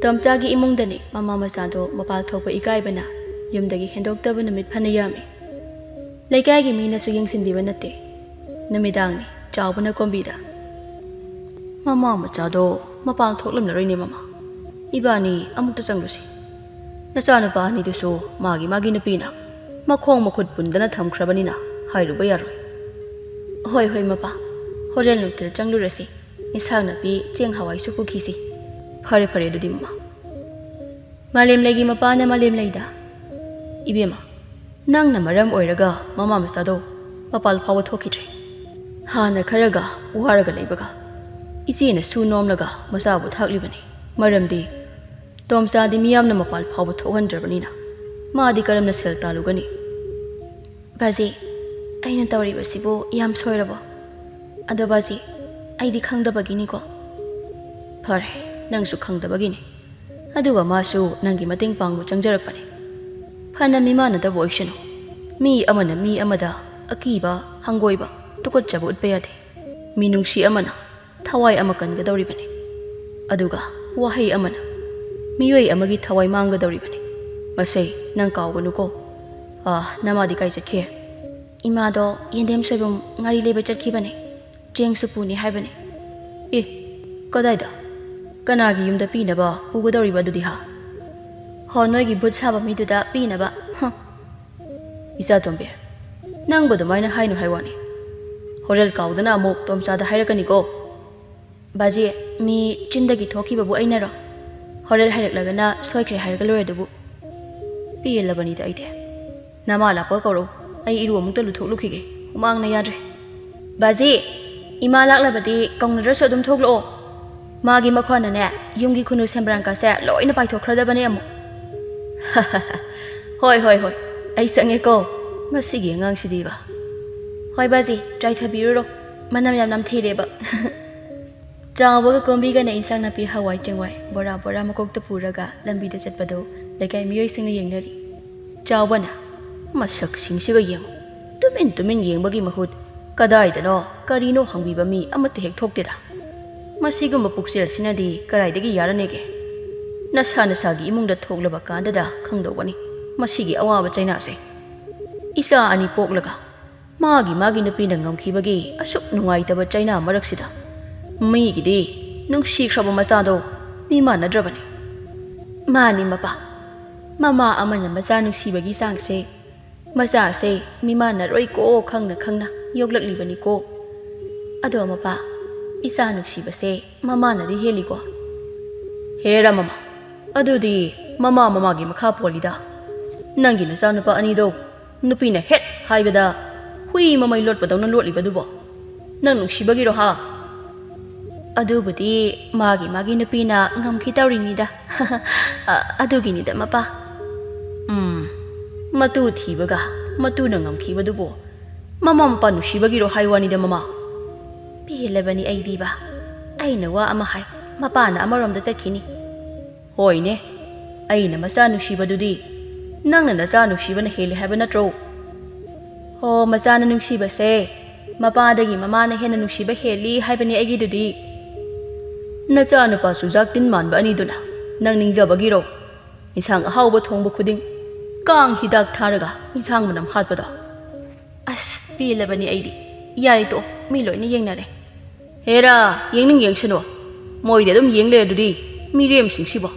ꯇꯣꯝꯆꯥꯒꯤ ꯏꯃꯨꯡꯗꯅꯤ ꯃꯃꯥ ꯃꯆꯥꯗꯣ ꯃꯄꯥꯜ ꯊꯣꯛꯄ ꯏꯀꯥꯏꯕꯅ ꯌꯨꯝꯗꯒꯤ ꯍꯦꯟꯗꯣꯛꯇꯕ ꯅꯨꯃꯤꯠ ꯐꯅ ꯌꯥꯝꯃꯤ꯫ ꯂꯩꯀꯥꯏꯒꯤ ꯃꯤꯅꯁꯨ ꯌꯦꯡꯁꯤꯟꯕꯤꯕ ꯅꯠꯇꯦ꯫ ꯅꯨꯃꯤꯗꯥꯡꯅꯤ, ꯆꯥꯎꯕꯅ ꯀꯣꯝꯕꯤꯗ꯫ "ꯃꯃꯥ ꯃꯆꯥꯗꯣ ꯃꯄꯥꯟ ꯊꯣꯛꯂꯝꯂꯔꯣꯏꯅꯦ ꯃꯃꯥ꯫ ꯏꯕꯥꯅꯤ ꯑꯃꯨꯛꯇ ꯆꯪꯂꯨꯁꯤ꯫ ꯅꯆꯥꯅꯨꯄꯥ ꯑꯅꯤꯗꯨꯁꯨ ꯃꯥꯒꯤ ꯃꯥꯒꯤ ꯅꯨꯄꯤꯅ ꯃꯈꯣꯡ ꯃꯈꯨꯠ ꯄꯨꯟꯗꯅ ꯊꯝꯈ꯭ꯔꯕꯅꯤꯅ ꯍꯥꯏꯔꯨꯕ ꯌꯥꯔꯣꯏ꯫" "ꯍꯣꯏ ꯍꯣꯏ ꯃꯄꯥ, ꯍꯣꯔꯦꯟ ꯅꯨꯡꯊꯤꯜ ꯆꯪꯂꯨꯔꯁꯤ꯫ ꯏꯟꯁꯥꯡ ꯅꯥꯄꯤ ꯆꯦꯡ ꯍꯋꯥꯏꯁꯨ ꯄꯨꯈꯤꯁꯤ꯫ ꯐꯔꯦ ꯐꯔꯦ ꯑꯗꯨꯗꯤ ꯃꯃꯥ꯫" ꯃꯥꯂꯦꯝꯂꯩꯒꯤ ꯃꯄꯥꯅ ꯃꯥꯂꯦꯝꯂꯩꯗ, "ꯏꯕꯦꯝꯃ, ꯅꯪꯅ ꯃꯔꯝ ꯑꯣꯏꯔꯒ ꯃꯃꯥ ꯃꯆꯥꯗꯣ ꯃꯄꯥꯜ ꯐꯥꯎꯕ ꯊꯣꯛꯈꯤꯗ꯭ꯔꯦ꯫ ꯍꯥꯟꯅ ꯈꯔꯒ ꯋꯥꯔꯒ ꯂꯩꯕꯒ ꯏꯆꯦꯅ ꯁꯨ ꯅꯣꯝꯂꯒ ꯃꯆꯥꯕꯨ ꯊꯥꯛꯂꯤꯕꯅꯤ꯫ ꯃꯔꯝꯗꯤ ꯇꯣꯝꯆꯥꯗꯤ ꯃꯤꯌꯥꯝꯅ ꯃꯄꯥꯜ ꯐꯥꯎꯕ ꯊꯣꯛꯍꯟꯗ꯭ꯔꯕꯅꯤꯅ ꯃꯥꯗꯤ ꯀꯔꯝꯅ ꯁꯦꯜ ꯇꯥꯜꯂꯨꯒꯅꯤ?" "ꯕꯥꯖꯤ, ꯑꯩꯅ ꯇꯧꯔꯤꯕꯁꯤꯕꯨ ꯌꯥꯝ ꯁꯣꯏꯔꯕꯣ? ꯑꯗꯣ ꯕꯥꯖꯤ, ꯑꯩꯗꯤ ꯈꯪꯗꯕꯒꯤꯅꯤꯀꯣ꯫" "ꯐꯔꯦ, ꯅꯪꯁꯨ ꯈꯪꯗꯕꯒꯤꯅꯤ꯫ ꯑꯗꯨꯒ ꯃꯥꯁꯨ ꯅꯪꯒꯤ ꯃꯇꯦꯡ ꯄꯥꯡꯕ ꯆꯪꯖꯔꯛꯄꯅꯤ꯫ ꯐꯅ ꯃꯤꯃꯥꯟꯅꯗꯕ ꯑꯣꯏꯁꯅꯨ, ꯃꯤ ꯑꯃꯅ ꯃꯤ ꯑꯃꯗ ꯑꯀꯤꯕ, ꯍꯪꯒꯣꯏꯕ, ꯇꯨꯀꯠꯆꯕ ꯎꯠꯄ ꯌꯥꯗꯦ꯫ ꯃꯤꯅꯨꯡꯁꯤ ꯑꯃꯅ ꯊꯋꯥꯏ ꯑꯃ ꯀꯟꯒꯗꯧꯔꯤꯕꯅꯤ꯫ ꯑꯗꯨꯒ ꯋꯥꯍꯩ ꯑꯃꯅ ꯃꯤꯑꯣꯏ ꯑꯃꯒꯤ ꯊꯋꯥꯏ ꯃꯥꯡꯒꯗꯧꯔꯤꯕꯅꯤ꯫ ꯃꯁꯦ ꯅꯪ ꯀꯥꯎꯒꯅꯨꯀꯣ꯫ ꯑꯥ, ꯅꯃꯥꯗꯤ ꯀꯥꯏ ꯆꯠꯈꯤ?" "ꯏꯃꯥꯗꯣ ꯌꯦꯟꯗꯦꯝ ꯁꯣꯏꯕꯨꯝ ꯉꯥꯔꯤ ꯂꯩꯕ ꯆꯠꯈꯤꯕꯅꯦ꯫ ꯆꯦꯡꯁꯨ ꯄꯨꯅꯤ ꯍꯥꯏꯕꯅꯦ꯫" "ꯑꯦ, ꯀꯗꯥꯏꯗ? ꯀꯅꯥꯒꯤ ꯌꯨꯝꯗ ꯄꯤꯅꯕ ꯄꯨꯒꯗꯧꯔꯤꯕ ꯑꯗꯨꯗꯤ ꯍꯥ?" "ꯍꯣ, ꯅꯣꯏꯒꯤ ꯚꯨꯠ ꯁꯥꯕ ꯃꯤꯗꯨꯗ ꯄꯤꯅꯕ꯫" "ꯍ, ꯏꯆꯥ ꯇꯣꯝꯕꯤ, ꯅꯪꯕꯨ ꯑꯗꯨꯃꯥꯏꯅ ꯍꯥꯏꯅꯨ ꯍꯥꯏ ꯋꯥꯅꯤ꯫ ꯍꯣꯔꯦꯟ ꯀꯥꯎꯗꯅ ꯑꯃꯨꯛ ꯇꯣꯝꯆꯥꯗ ꯍꯥꯏꯔꯛꯀꯅꯤꯀꯣ꯫" "ꯕꯥꯖꯤ, ꯃꯤ ꯆꯤꯟꯗꯒꯤ ꯊꯣꯛꯈꯤꯕꯕꯨ ꯑꯩꯅꯔꯣ? ꯍꯣꯔꯦꯟ ꯍꯥꯏꯔꯛꯂꯒꯅ ꯁꯣꯏꯈ꯭ꯔꯦ ꯍꯥꯏꯔꯒ ꯂꯣꯏꯔꯦ ꯑꯗꯨꯕꯨ꯫" "ꯄꯦꯜꯂꯕꯅꯤꯗ ꯑꯩꯗꯤ꯫ ꯅꯃꯥ ꯂꯥꯛꯄ ꯀꯧꯔꯛꯎ, ꯑꯩ ꯏꯔꯨ ꯑꯃꯨꯛꯇ ꯂꯨꯊꯣꯛꯂꯨꯈꯤꯒꯦ, ꯍꯨꯃꯥꯡꯅ ꯌꯥꯗ꯭ꯔꯦ꯫" ꯕꯥꯖꯤ, ꯏꯃꯥ ꯂꯥꯛꯂꯕꯗꯤ ꯀꯧꯅꯗ꯭ꯔꯁꯨ ꯑꯗꯨꯝ ꯊꯣꯛꯂꯛꯑꯣ꯫ ꯃꯥꯒꯤ ꯃꯈꯣꯟꯅꯅꯦ, ꯌꯨꯝꯒꯤ ꯈꯨꯅꯨ ꯁꯦꯝꯕ꯭ꯔꯥꯡꯀꯥꯁꯦ ꯂꯣꯏꯅ ꯄꯥꯏꯊꯣꯛꯈ꯭ꯔꯗꯕꯅꯦ ꯑꯃꯨꯛ꯫ ꯍꯣꯏ, ꯍꯣꯏ, ꯍꯣꯏ, ꯑꯩ ꯆꯪꯉꯦꯀꯣ꯫ ꯃꯁꯤꯒꯤ ꯑꯉꯥꯡꯁꯤꯗꯤꯕ꯫ ꯍꯣꯏ ꯕꯥꯖꯤ, ꯇ꯭ꯔꯥꯏ ꯊꯥꯕꯤꯔꯨꯔꯣ, ꯃꯅꯝ ꯌꯥꯝ ꯅꯝꯊꯤꯔꯦꯕ꯫ ꯆꯥꯎꯕꯒ ꯀꯣꯝꯕꯤꯒꯅ ꯏꯟꯁꯥꯡ ꯅꯥꯄꯤ, ꯍꯋꯥꯏ ꯆꯦꯡꯋꯥꯏ, ꯕꯣꯔꯥ ꯕꯣꯔꯥ ꯃꯀꯣꯛꯇ ꯄꯨꯔꯒ ꯂꯝꯕꯤꯗ ꯆꯠꯄꯗꯨ ꯂꯩꯀꯥꯏ ꯃꯤꯑꯣꯏꯁꯤꯡꯅ ꯌꯦꯡꯅꯔꯤ꯫ ꯆꯥꯎꯕꯅ, "ꯃꯁꯛꯁꯤꯡꯁꯤꯒ ꯌꯦꯡꯉꯨ, ꯇꯨꯃꯤꯟ ꯇꯨꯃꯤꯟ ꯌꯦꯡꯕꯒꯤ ꯃꯍꯨꯠ ꯀꯗꯥꯏꯗꯅꯣ ꯀꯔꯤꯅꯣ ꯍꯪꯕꯤꯕ ꯃꯤ ꯑꯃꯠꯇ ꯍꯦꯛ ꯊꯣꯛꯇꯦꯗ꯫ ꯃꯁꯤꯒꯨꯝꯕ ꯄꯨꯛꯆꯦꯜꯁꯤꯅꯗꯤ ꯀꯗꯥꯏꯗꯒꯤ ꯌꯥꯔꯅꯦꯒꯦ? ꯅꯁꯥ ꯅꯁꯥꯒꯤ ꯏꯃꯨꯡꯗ ꯊꯣꯛꯂꯕ ꯀꯥꯟꯗꯗ ꯈꯪꯗꯧꯕꯅꯤ ꯃꯁꯤꯒꯤ ꯑꯋꯥꯕ ꯆꯩꯅꯥꯁꯦ꯫ ꯏꯆꯥ ꯑꯅꯤ ꯄꯣꯛꯂꯒ ꯃꯥꯒꯤ ꯃꯥꯒꯤ ꯅꯨꯄꯤꯅ ꯉꯝꯈꯤꯕꯒꯤ ꯑꯁꯨꯛ ꯅꯨꯡꯉꯥꯏꯇꯕ ꯆꯩꯅꯥ ꯃꯔꯛꯁꯤꯗ ꯃꯤꯒꯤꯗꯤ ꯅꯨꯡꯁꯤꯈ꯭ꯔꯕ ꯃꯆꯥꯗꯣ ꯃꯤꯃꯥꯟꯅꯗ꯭ꯔꯕꯅꯤ꯫" ꯃꯥꯅꯤ ꯃꯄꯥ, ꯃꯃꯥ ꯑꯃꯅ ꯃꯆꯥ ꯅꯨꯡꯁꯤꯕꯒꯤ ꯆꯥꯡꯁꯦ, ꯃꯆꯥꯁꯦ ꯃꯤꯃꯥꯟꯅꯔꯣꯏꯀꯣ ꯈꯪꯅ ꯈꯪꯅ ꯌꯣꯛꯂꯛꯂꯤꯕꯅꯤꯀꯣ꯫ ꯑꯗꯣ ꯃꯄꯥ, ꯏꯆꯥ ꯅꯨꯡꯁꯤꯕꯁꯦ ꯃꯃꯥꯅꯗꯤ ꯍꯦꯜꯂꯤꯀꯣ꯫ ꯍꯦꯔꯥ ꯃꯃꯥ, ꯑꯗꯨꯗꯤ ꯃꯃꯥ ꯃꯃꯥꯒꯤ ꯃꯈꯥ ꯄꯣꯜꯂꯤꯗ꯫ ꯅꯪꯒꯤ ꯅꯆꯥꯅꯨꯄꯥ ꯑꯅꯤꯗꯣ ꯅꯨꯄꯤꯅ ꯍꯦꯠ ꯍꯥꯏꯕꯗ ꯍꯨꯏ ꯃꯃꯩ ꯂꯣꯠꯄꯗꯧꯅ ꯂꯣꯠꯂꯤꯕꯗꯨꯕꯣ ꯅꯪ ꯅꯨꯡꯁꯤꯕꯒꯤꯔꯣ ꯍꯥ? ꯑꯗꯨꯕꯨꯗꯤ ꯃꯥꯒꯤ ꯃꯥꯒꯤ ꯅꯨꯄꯤꯅ ꯉꯝꯈꯤ ꯇꯧꯔꯤꯅꯤꯗ꯫ ꯑ, ꯑꯗꯨꯒꯤꯅꯤꯗ ꯃꯄꯥ꯫ ꯎꯝ, ꯃꯇꯨ ꯊꯤꯕꯒ ꯃꯇꯨꯅ ꯉꯝꯈꯤꯕꯗꯨꯕꯨ ꯃꯃꯥ ꯃꯄꯥ ꯅꯨꯡꯁꯤꯕꯒꯤꯔꯣ ꯍꯥꯏ ꯋꯥꯅꯤꯗ ꯃꯃꯥ? ꯄꯦꯜꯂꯕꯅꯤ ꯑꯩꯗꯤꯕ꯫ ꯑꯩꯅ ꯋꯥ ꯑꯃ ꯍꯥꯏ, ꯃꯄꯥꯅ ꯑꯃꯔꯣꯝꯗ ꯆꯠꯈꯤꯅꯤ꯫ ꯍꯣꯏꯅꯦ, ꯑꯩꯅ ꯃꯆꯥ ꯅꯨꯡꯁꯤꯕꯗꯨꯗꯤ ꯅꯪꯅ ꯅꯆꯥ ꯅꯨꯡꯁꯤꯕꯅ ꯍꯦꯜꯂꯤ ꯍꯥꯏꯕ ꯅꯠꯇ꯭ꯔꯣ? ꯍꯣ, ꯃꯆꯥꯅ ꯅꯨꯡꯁꯤꯕꯁꯦ ꯃꯄꯥꯗꯒꯤ ꯃꯃꯥꯅ ꯍꯦꯟꯅ ꯅꯨꯡꯁꯤꯕ ꯍꯦꯜꯂꯤ ꯍꯥꯏꯕꯅꯤ ꯑꯩꯒꯤꯗꯨꯗꯤ꯫ ꯅꯆꯥ ꯅꯨꯄꯥ ꯆꯨꯖꯥꯛ ꯇꯤꯟ ꯃꯥꯟꯕ ꯑꯅꯤꯗꯨꯅ ꯅꯪ ꯅꯤꯡꯖꯕꯒꯤꯔꯣ? ꯏꯟꯁꯥꯡ ꯑꯍꯥꯎꯕ ꯊꯣꯡꯕ ꯈꯨꯗꯤꯡ ꯀꯥꯡ ꯍꯤꯗꯥꯛ ꯊꯥꯔꯒ ꯏꯟꯁꯥꯡ ꯃꯅꯝ ꯍꯥꯠꯄꯗꯣ꯫ ꯑꯁ, ꯄꯦꯜꯂꯕꯅꯤ ꯑꯩꯗꯤ꯫ ꯌꯥꯔꯦ ꯇꯣꯛꯑꯣ, ꯃꯤ ꯂꯣꯏꯅ ꯌꯦꯡꯅꯔꯦ꯫ ꯍꯦꯔꯥ, ꯌꯦꯡꯅꯤꯡ ꯌꯦꯡꯁꯅꯨ꯫ ꯃꯣꯏꯗꯤ ꯑꯗꯨꯝ ꯌꯦꯡ ꯂꯩꯔꯗꯨꯗꯤ, ꯃꯤꯔꯦꯝꯁꯤꯡꯁꯤꯕꯣ꯫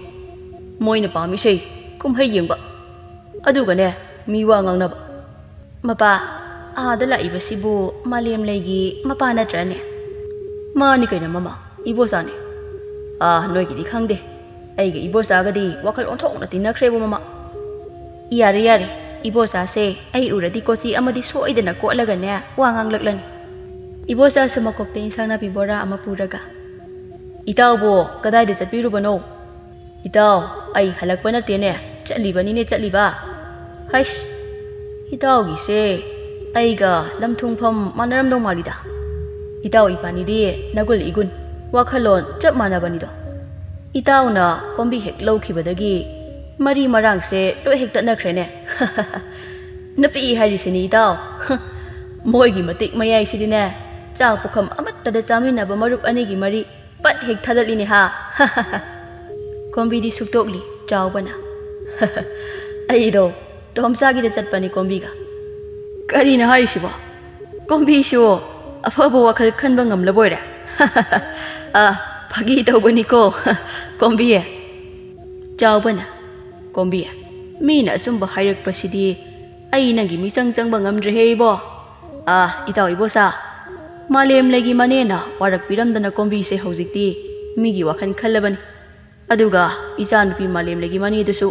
ꯃꯣꯏꯅ ꯄꯥꯝꯃꯤꯁꯦ ꯀꯨꯝꯍꯩ ꯌꯦꯡꯕ꯫ ꯑꯗꯨꯒꯅꯦ, ꯃꯤ ꯋꯥ ꯉꯥꯡꯅꯕ꯫ ꯃꯄꯥ, ꯑꯥꯗ ꯂꯥꯛꯏꯕꯁꯤꯕꯨ ꯃꯥꯂꯦꯝꯂꯩꯒꯤ ꯃꯄꯥ ꯅꯠꯇ꯭ꯔꯅꯦ? ꯃꯥꯅꯤ ꯀꯩꯅꯣ ꯃꯃꯥ, ꯏꯕꯣꯆꯥꯅꯤ꯫ ꯑꯥ, ꯅꯣꯏꯒꯤꯗꯤ ꯈꯪꯗꯦ꯫ ꯑꯩꯒ ꯏꯕꯣꯆꯥꯒꯗꯤ ꯋꯥꯈꯜ ꯑꯣꯟꯊꯣꯛꯅ ꯇꯤꯟꯅꯈ꯭ꯔꯦꯕꯨ ꯃꯃꯥ꯫ ꯌꯥꯔꯦ, ꯌꯥꯔꯦ, ꯏꯕꯣꯆꯥꯁꯦ ꯑꯩ ꯎꯔꯗꯤ ꯀꯣꯆꯤ ꯑꯃꯗꯤ ꯁꯣꯏꯗꯅ ꯀꯣꯠꯂꯒꯅꯦ ꯋꯥ ꯉꯥꯡꯂꯛꯂꯅꯤ꯫ ꯏꯕꯣꯆꯥꯁꯨ ꯃꯀꯣꯛꯇ ꯏꯟꯁꯥꯡ ꯅꯥꯄꯤ ꯕꯣꯔꯥ ꯑꯃ ꯄꯨꯔꯒ, "ꯏꯇꯥꯎꯕꯨ ꯀꯗꯥꯏꯗ ꯆꯠꯄꯤꯔꯨꯕꯅꯣ?" "ꯏꯇꯥꯎ, ꯑꯩ ꯍꯜꯂꯛꯄ ꯅꯠꯇꯦꯅꯦ, ꯆꯠꯂꯤꯕꯅꯤꯅꯦ, ꯆꯠꯂꯤꯕ꯫" "ꯍꯩꯁ, ꯏꯇꯥꯎꯒꯤꯁꯦ ꯑꯩꯒ ꯂꯝ ꯊꯨꯡꯐꯝ ꯃꯥꯟꯅꯔꯝꯗꯧ ꯃꯥꯜꯂꯤꯗ꯫ ꯏꯇꯥꯎ ꯏꯕꯥꯅꯤꯗꯤ ꯅꯒꯨꯟ ꯏꯒꯨꯟ, ꯋꯥꯈꯜꯂꯣꯟ ꯆꯞ ꯃꯥꯟꯅꯕꯅꯤꯗꯣ꯫ ꯏꯇꯥꯎꯅ ꯀꯣꯝꯕꯤ ꯍꯦꯛ ꯂꯧꯈꯤꯕꯗꯒꯤ ꯃꯔꯤ ꯃꯔꯥꯡꯁꯦ ꯂꯣꯏ ꯍꯦꯛ ꯇꯠꯅꯈ꯭ꯔꯦꯅꯦ꯫" "ꯅꯨꯄꯤ ꯍꯥꯏꯔꯤꯁꯤꯅꯤ ꯏꯇꯥꯎ꯫ ꯃꯣꯏꯒꯤ ꯃꯇꯤꯛ ꯃꯌꯥꯏꯁꯤꯗꯤꯅꯦ, ꯆꯥꯛ ꯄꯨꯈꯝ ꯑꯃꯠꯇꯗ ꯆꯥꯃꯤꯟꯅꯕ ꯃꯔꯨꯞ ꯑꯅꯤꯒꯤ ꯃꯔꯤ ꯄꯠ ꯍꯦꯛ ꯊꯥꯗꯠꯂꯤꯅꯦ ꯍꯥ꯫" ꯀꯣꯝꯕꯤꯗꯤ ꯁꯨꯛꯇꯣꯛꯂꯤ ꯆꯥꯎꯕꯅ꯫ "ꯑꯩꯗꯣ ꯇꯣꯝꯆꯥꯒꯤꯗ ꯆꯠꯄꯅꯤ ꯀꯣꯝꯕꯤꯒ꯫" "ꯀꯔꯤꯅꯣ ꯍꯥꯏꯔꯤꯁꯤꯕꯣ? ꯀꯣꯝꯕꯤꯁꯨ ꯑꯐꯕ ꯋꯥꯈꯜ ꯈꯟꯕ ꯉꯝꯂꯕꯣꯏꯔꯦ?" "ꯑ, ꯐꯥꯒꯤ ꯇꯧꯕꯅꯤꯀꯣ ꯀꯣꯝꯕꯤ꯫" ꯆꯥꯎꯕꯅ, "ꯀꯣꯝꯕꯤ, ꯃꯤꯅ ꯑꯆꯨꯝꯕ ꯍꯥꯏꯔꯛꯄꯁꯤꯗꯤ ꯑꯩ ꯅꯪꯒꯤ ꯃꯤꯆꯪ ꯆꯪꯕ ꯉꯝꯗ꯭ꯔꯦꯍꯦ ꯏꯕꯣ꯫ ꯑꯥ, ꯏꯇꯥꯎ ꯏꯕꯣꯆꯥ, ꯃꯥꯂꯦꯝꯂꯩꯒꯤ ꯃꯅꯦꯅ ꯋꯥꯔꯛꯄꯤꯔꯝꯗꯅ ꯀꯣꯝꯕꯤꯁꯦ ꯍꯧꯖꯤꯛꯇꯤ ꯃꯤꯒꯤ ꯋꯥꯈꯜ ꯈꯜꯂꯕꯅꯤ꯫ ꯑꯗꯨꯒ ꯏꯆꯥꯅꯨꯄꯤ ꯃꯥꯂꯦꯝꯂꯩꯒꯤ ꯃꯅꯦꯗꯨꯁꯨ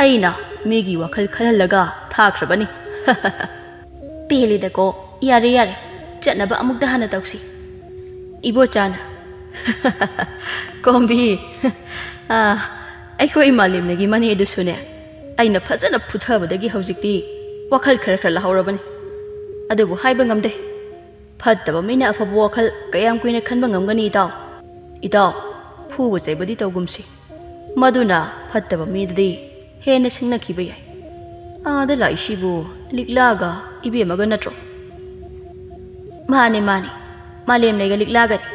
ꯑꯩꯅ ꯃꯤꯒꯤ ꯋꯥꯈꯜ ꯈꯜꯍꯜꯂꯒ ꯊꯥꯈ꯭ꯔꯕꯅꯤ꯫" "ꯄꯦꯜꯂꯦꯗꯀꯣ꯫ ꯌꯥꯔꯦ, ꯌꯥꯔꯦ, ꯆꯠꯅꯕ ꯑꯃꯨꯛꯇ ꯍꯥꯟꯅ ꯇꯧꯁꯤ꯫" ꯏꯕꯣꯆꯥꯅ, "ꯀꯣꯝꯕꯤ, ꯑꯥ, ꯑꯩꯈꯣꯏ ꯃꯥꯂꯦꯝꯂꯩꯒꯤ ꯃꯅꯦꯗꯨꯁꯨꯅꯦ, ꯑꯩꯅ ꯐꯖꯅ ꯐꯨꯊꯕꯗꯒꯤ ꯍꯧꯖꯤꯛꯇꯤ ꯋꯥꯈꯜ ꯈꯔ ꯈꯔ ꯂꯥꯍꯧꯔꯕꯅꯤ꯫ ꯑꯗꯨꯕꯨ ꯍꯥꯏꯕ ꯉꯝꯗꯦ꯫ ꯐꯠꯇꯕ ꯃꯤꯅ ꯑꯐꯕ ꯋꯥꯈꯜ ꯀꯌꯥꯝ ꯀꯨꯏꯅ ꯈꯟꯕ ꯉꯝꯒꯅꯤ ꯏꯇꯥꯎ? ꯏꯇꯥꯎ, ꯐꯨꯕ ꯆꯩꯕꯗꯤ ꯇꯧꯒꯨꯝꯁꯤ꯫ ꯃꯗꯨꯅ ꯐꯠꯇꯕ ꯃꯤꯗꯗꯤ ꯍꯦꯟꯅ ꯁꯤꯡꯅꯈꯤꯕ ꯌꯥꯏ꯫ ꯑꯥꯗ ꯂꯥꯛꯏꯁꯤꯕꯨ ꯂꯤꯛꯂꯥꯒ ꯏꯕꯦꯝꯃꯒ ꯅꯠꯇ꯭ꯔꯣ?" "ꯃꯥꯅꯦ, ꯃꯥꯅꯦ, ꯃꯥꯂꯦꯝꯂꯩꯒ ꯂꯤꯛꯂꯥꯒꯅꯤ꯫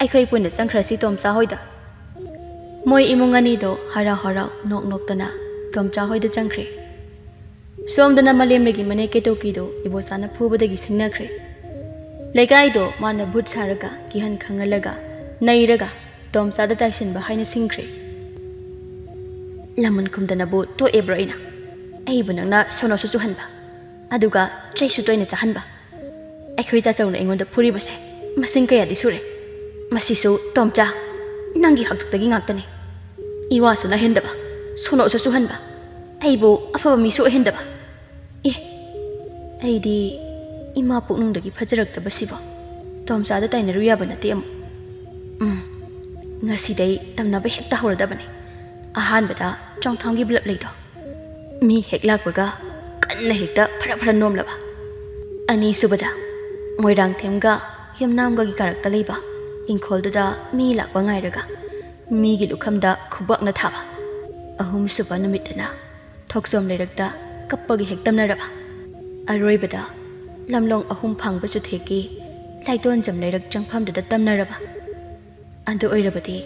ꯑꯩꯈꯣꯏ ꯄꯨꯟꯅ ꯆꯪꯈ꯭ꯔꯁꯤ ꯇꯣꯝꯆꯥ ꯍꯣꯏꯗ꯫" ꯃꯣꯏ ꯏꯃꯨꯡ ꯑꯅꯤꯗꯣ ꯍꯔꯥꯎ ꯍꯔꯥꯎ ꯅꯣꯛ ꯅꯣꯛꯇꯅ ꯇꯣꯝꯆꯥ ꯍꯣꯏꯗ ꯆꯪꯈ꯭ꯔꯦ꯫ ꯁꯣꯝꯗꯅ ꯃꯥꯂꯦꯝꯂꯩꯒꯤ ꯃꯅꯦ ꯀꯦꯇꯣꯀꯤꯗꯣ ꯏꯕꯣꯆꯥꯅ ꯐꯨꯕꯗꯒꯤ ꯁꯤꯡꯅꯈ꯭ꯔꯦ꯫ ꯂꯩꯀꯥꯏꯗꯣ ꯃꯥꯅ ꯚꯨꯠ ꯁꯥꯔꯒ, ꯀꯤꯍꯟ ꯈꯪꯍꯜꯂꯒ, ꯅꯩꯔꯒ ꯇꯣꯝꯆꯥꯗ ꯇꯥꯏꯁꯤꯟꯕ ꯍꯥꯏꯅ ꯁꯤꯡꯈ꯭ꯔꯦ꯫ "ꯂꯃꯟ ꯈꯨꯝꯗꯅꯕꯨ ꯇꯣꯛꯑꯦꯕ꯭ꯔꯣ ꯑꯩꯅ? ꯑꯩꯕꯨ ꯅꯪꯅ ꯁꯣꯅꯣꯁꯨ ꯆꯨꯍꯟꯕ, ꯑꯗꯨꯒ ꯆꯩꯁꯨ ꯇꯣꯏꯅ ꯆꯥꯍꯟꯕ꯫ ꯑꯩꯈꯣꯏ ꯇꯥꯆꯧꯅ ꯑꯩꯉꯣꯟꯗ ꯐꯨꯔꯤꯕꯁꯦ ꯃꯁꯤꯡ ꯀꯌꯥꯗꯤ ꯁꯨꯔꯦ꯫ ꯃꯁꯤꯁꯨ ꯇꯣꯝꯆꯥ, ꯅꯪꯒꯤ ꯍꯥꯛꯇꯛꯇꯒꯤ ꯉꯥꯛꯇꯅꯤ꯫ ꯏꯋꯥꯁꯨ ꯅꯥꯏꯍꯟꯗꯕ, ꯁꯣꯅꯣꯁꯨ ꯆꯨꯍꯟꯕ, ꯑꯩꯕꯨ ꯑꯐꯕ ꯃꯤꯁꯨ ꯑꯣꯏꯍꯟꯗꯕ꯫ ꯑꯦ, ꯑꯩꯗꯤ ꯏꯃꯥ ꯄꯨꯛꯅꯨꯡꯗꯒꯤ ꯐꯖꯔꯛꯇꯕꯁꯤꯕꯣ?" ꯇꯣꯝꯆꯥꯗ ꯇꯥꯏꯅꯔꯨ ꯌꯥꯕ ꯅꯠꯇꯦ ꯑꯃꯨꯛ꯫ ꯎꯝ, ꯉꯁꯤꯗꯩ ꯇꯝꯅꯕ ꯍꯦꯛꯇ ꯍꯧꯔꯗꯕꯅꯤ꯫ ꯑꯍꯥꯟꯕꯗ ꯆꯣꯡꯊꯥꯝꯒꯤ ꯕ꯭ꯂꯞ ꯂꯩꯗꯣ꯫ ꯃꯤ ꯍꯦꯛ ꯂꯥꯛꯄꯒ ꯀꯟꯅ ꯍꯦꯛꯇ ꯐꯔ ꯐꯔ ꯅꯣꯝꯂꯕ꯫ ꯑꯅꯤꯁꯨꯕꯗ ꯃꯣꯏꯔꯥꯡꯊꯦꯝꯒ ꯌꯨꯝꯅꯥꯝꯒꯒꯤ ꯀꯥꯔꯛꯇ ꯂꯩꯕ ꯏꯪꯈꯣꯜꯗꯨꯗ ꯃꯤ ꯂꯥꯛꯄ ꯉꯥꯏꯔꯒ ꯃꯤꯒꯤ ꯂꯨꯈꯝꯗ ꯈꯨꯕꯥꯛꯅ ꯊꯥꯕ꯫ ꯑꯍꯨꯝꯁꯨꯕ ꯅꯨꯃꯤꯠꯇꯅ ꯊꯣꯛꯆꯣꯝ ꯂꯩꯔꯛꯇ ꯀꯞꯄꯒ ꯍꯦꯛ ꯇꯝꯅꯔꯕ꯫ ꯑꯔꯣꯏꯕꯗ ꯂꯝꯂꯣꯡ ꯑꯍꯨꯝ ꯐꯥꯡꯕ ꯆꯨꯊꯦꯛꯀꯤ ꯂꯥꯏꯗꯣꯟꯖꯝ ꯂꯩꯔꯛ ꯆꯪꯐꯝꯗꯨꯗ ꯇꯝꯅꯔꯕ꯫ ꯑꯗꯨ ꯑꯣꯏꯔꯕꯗꯤ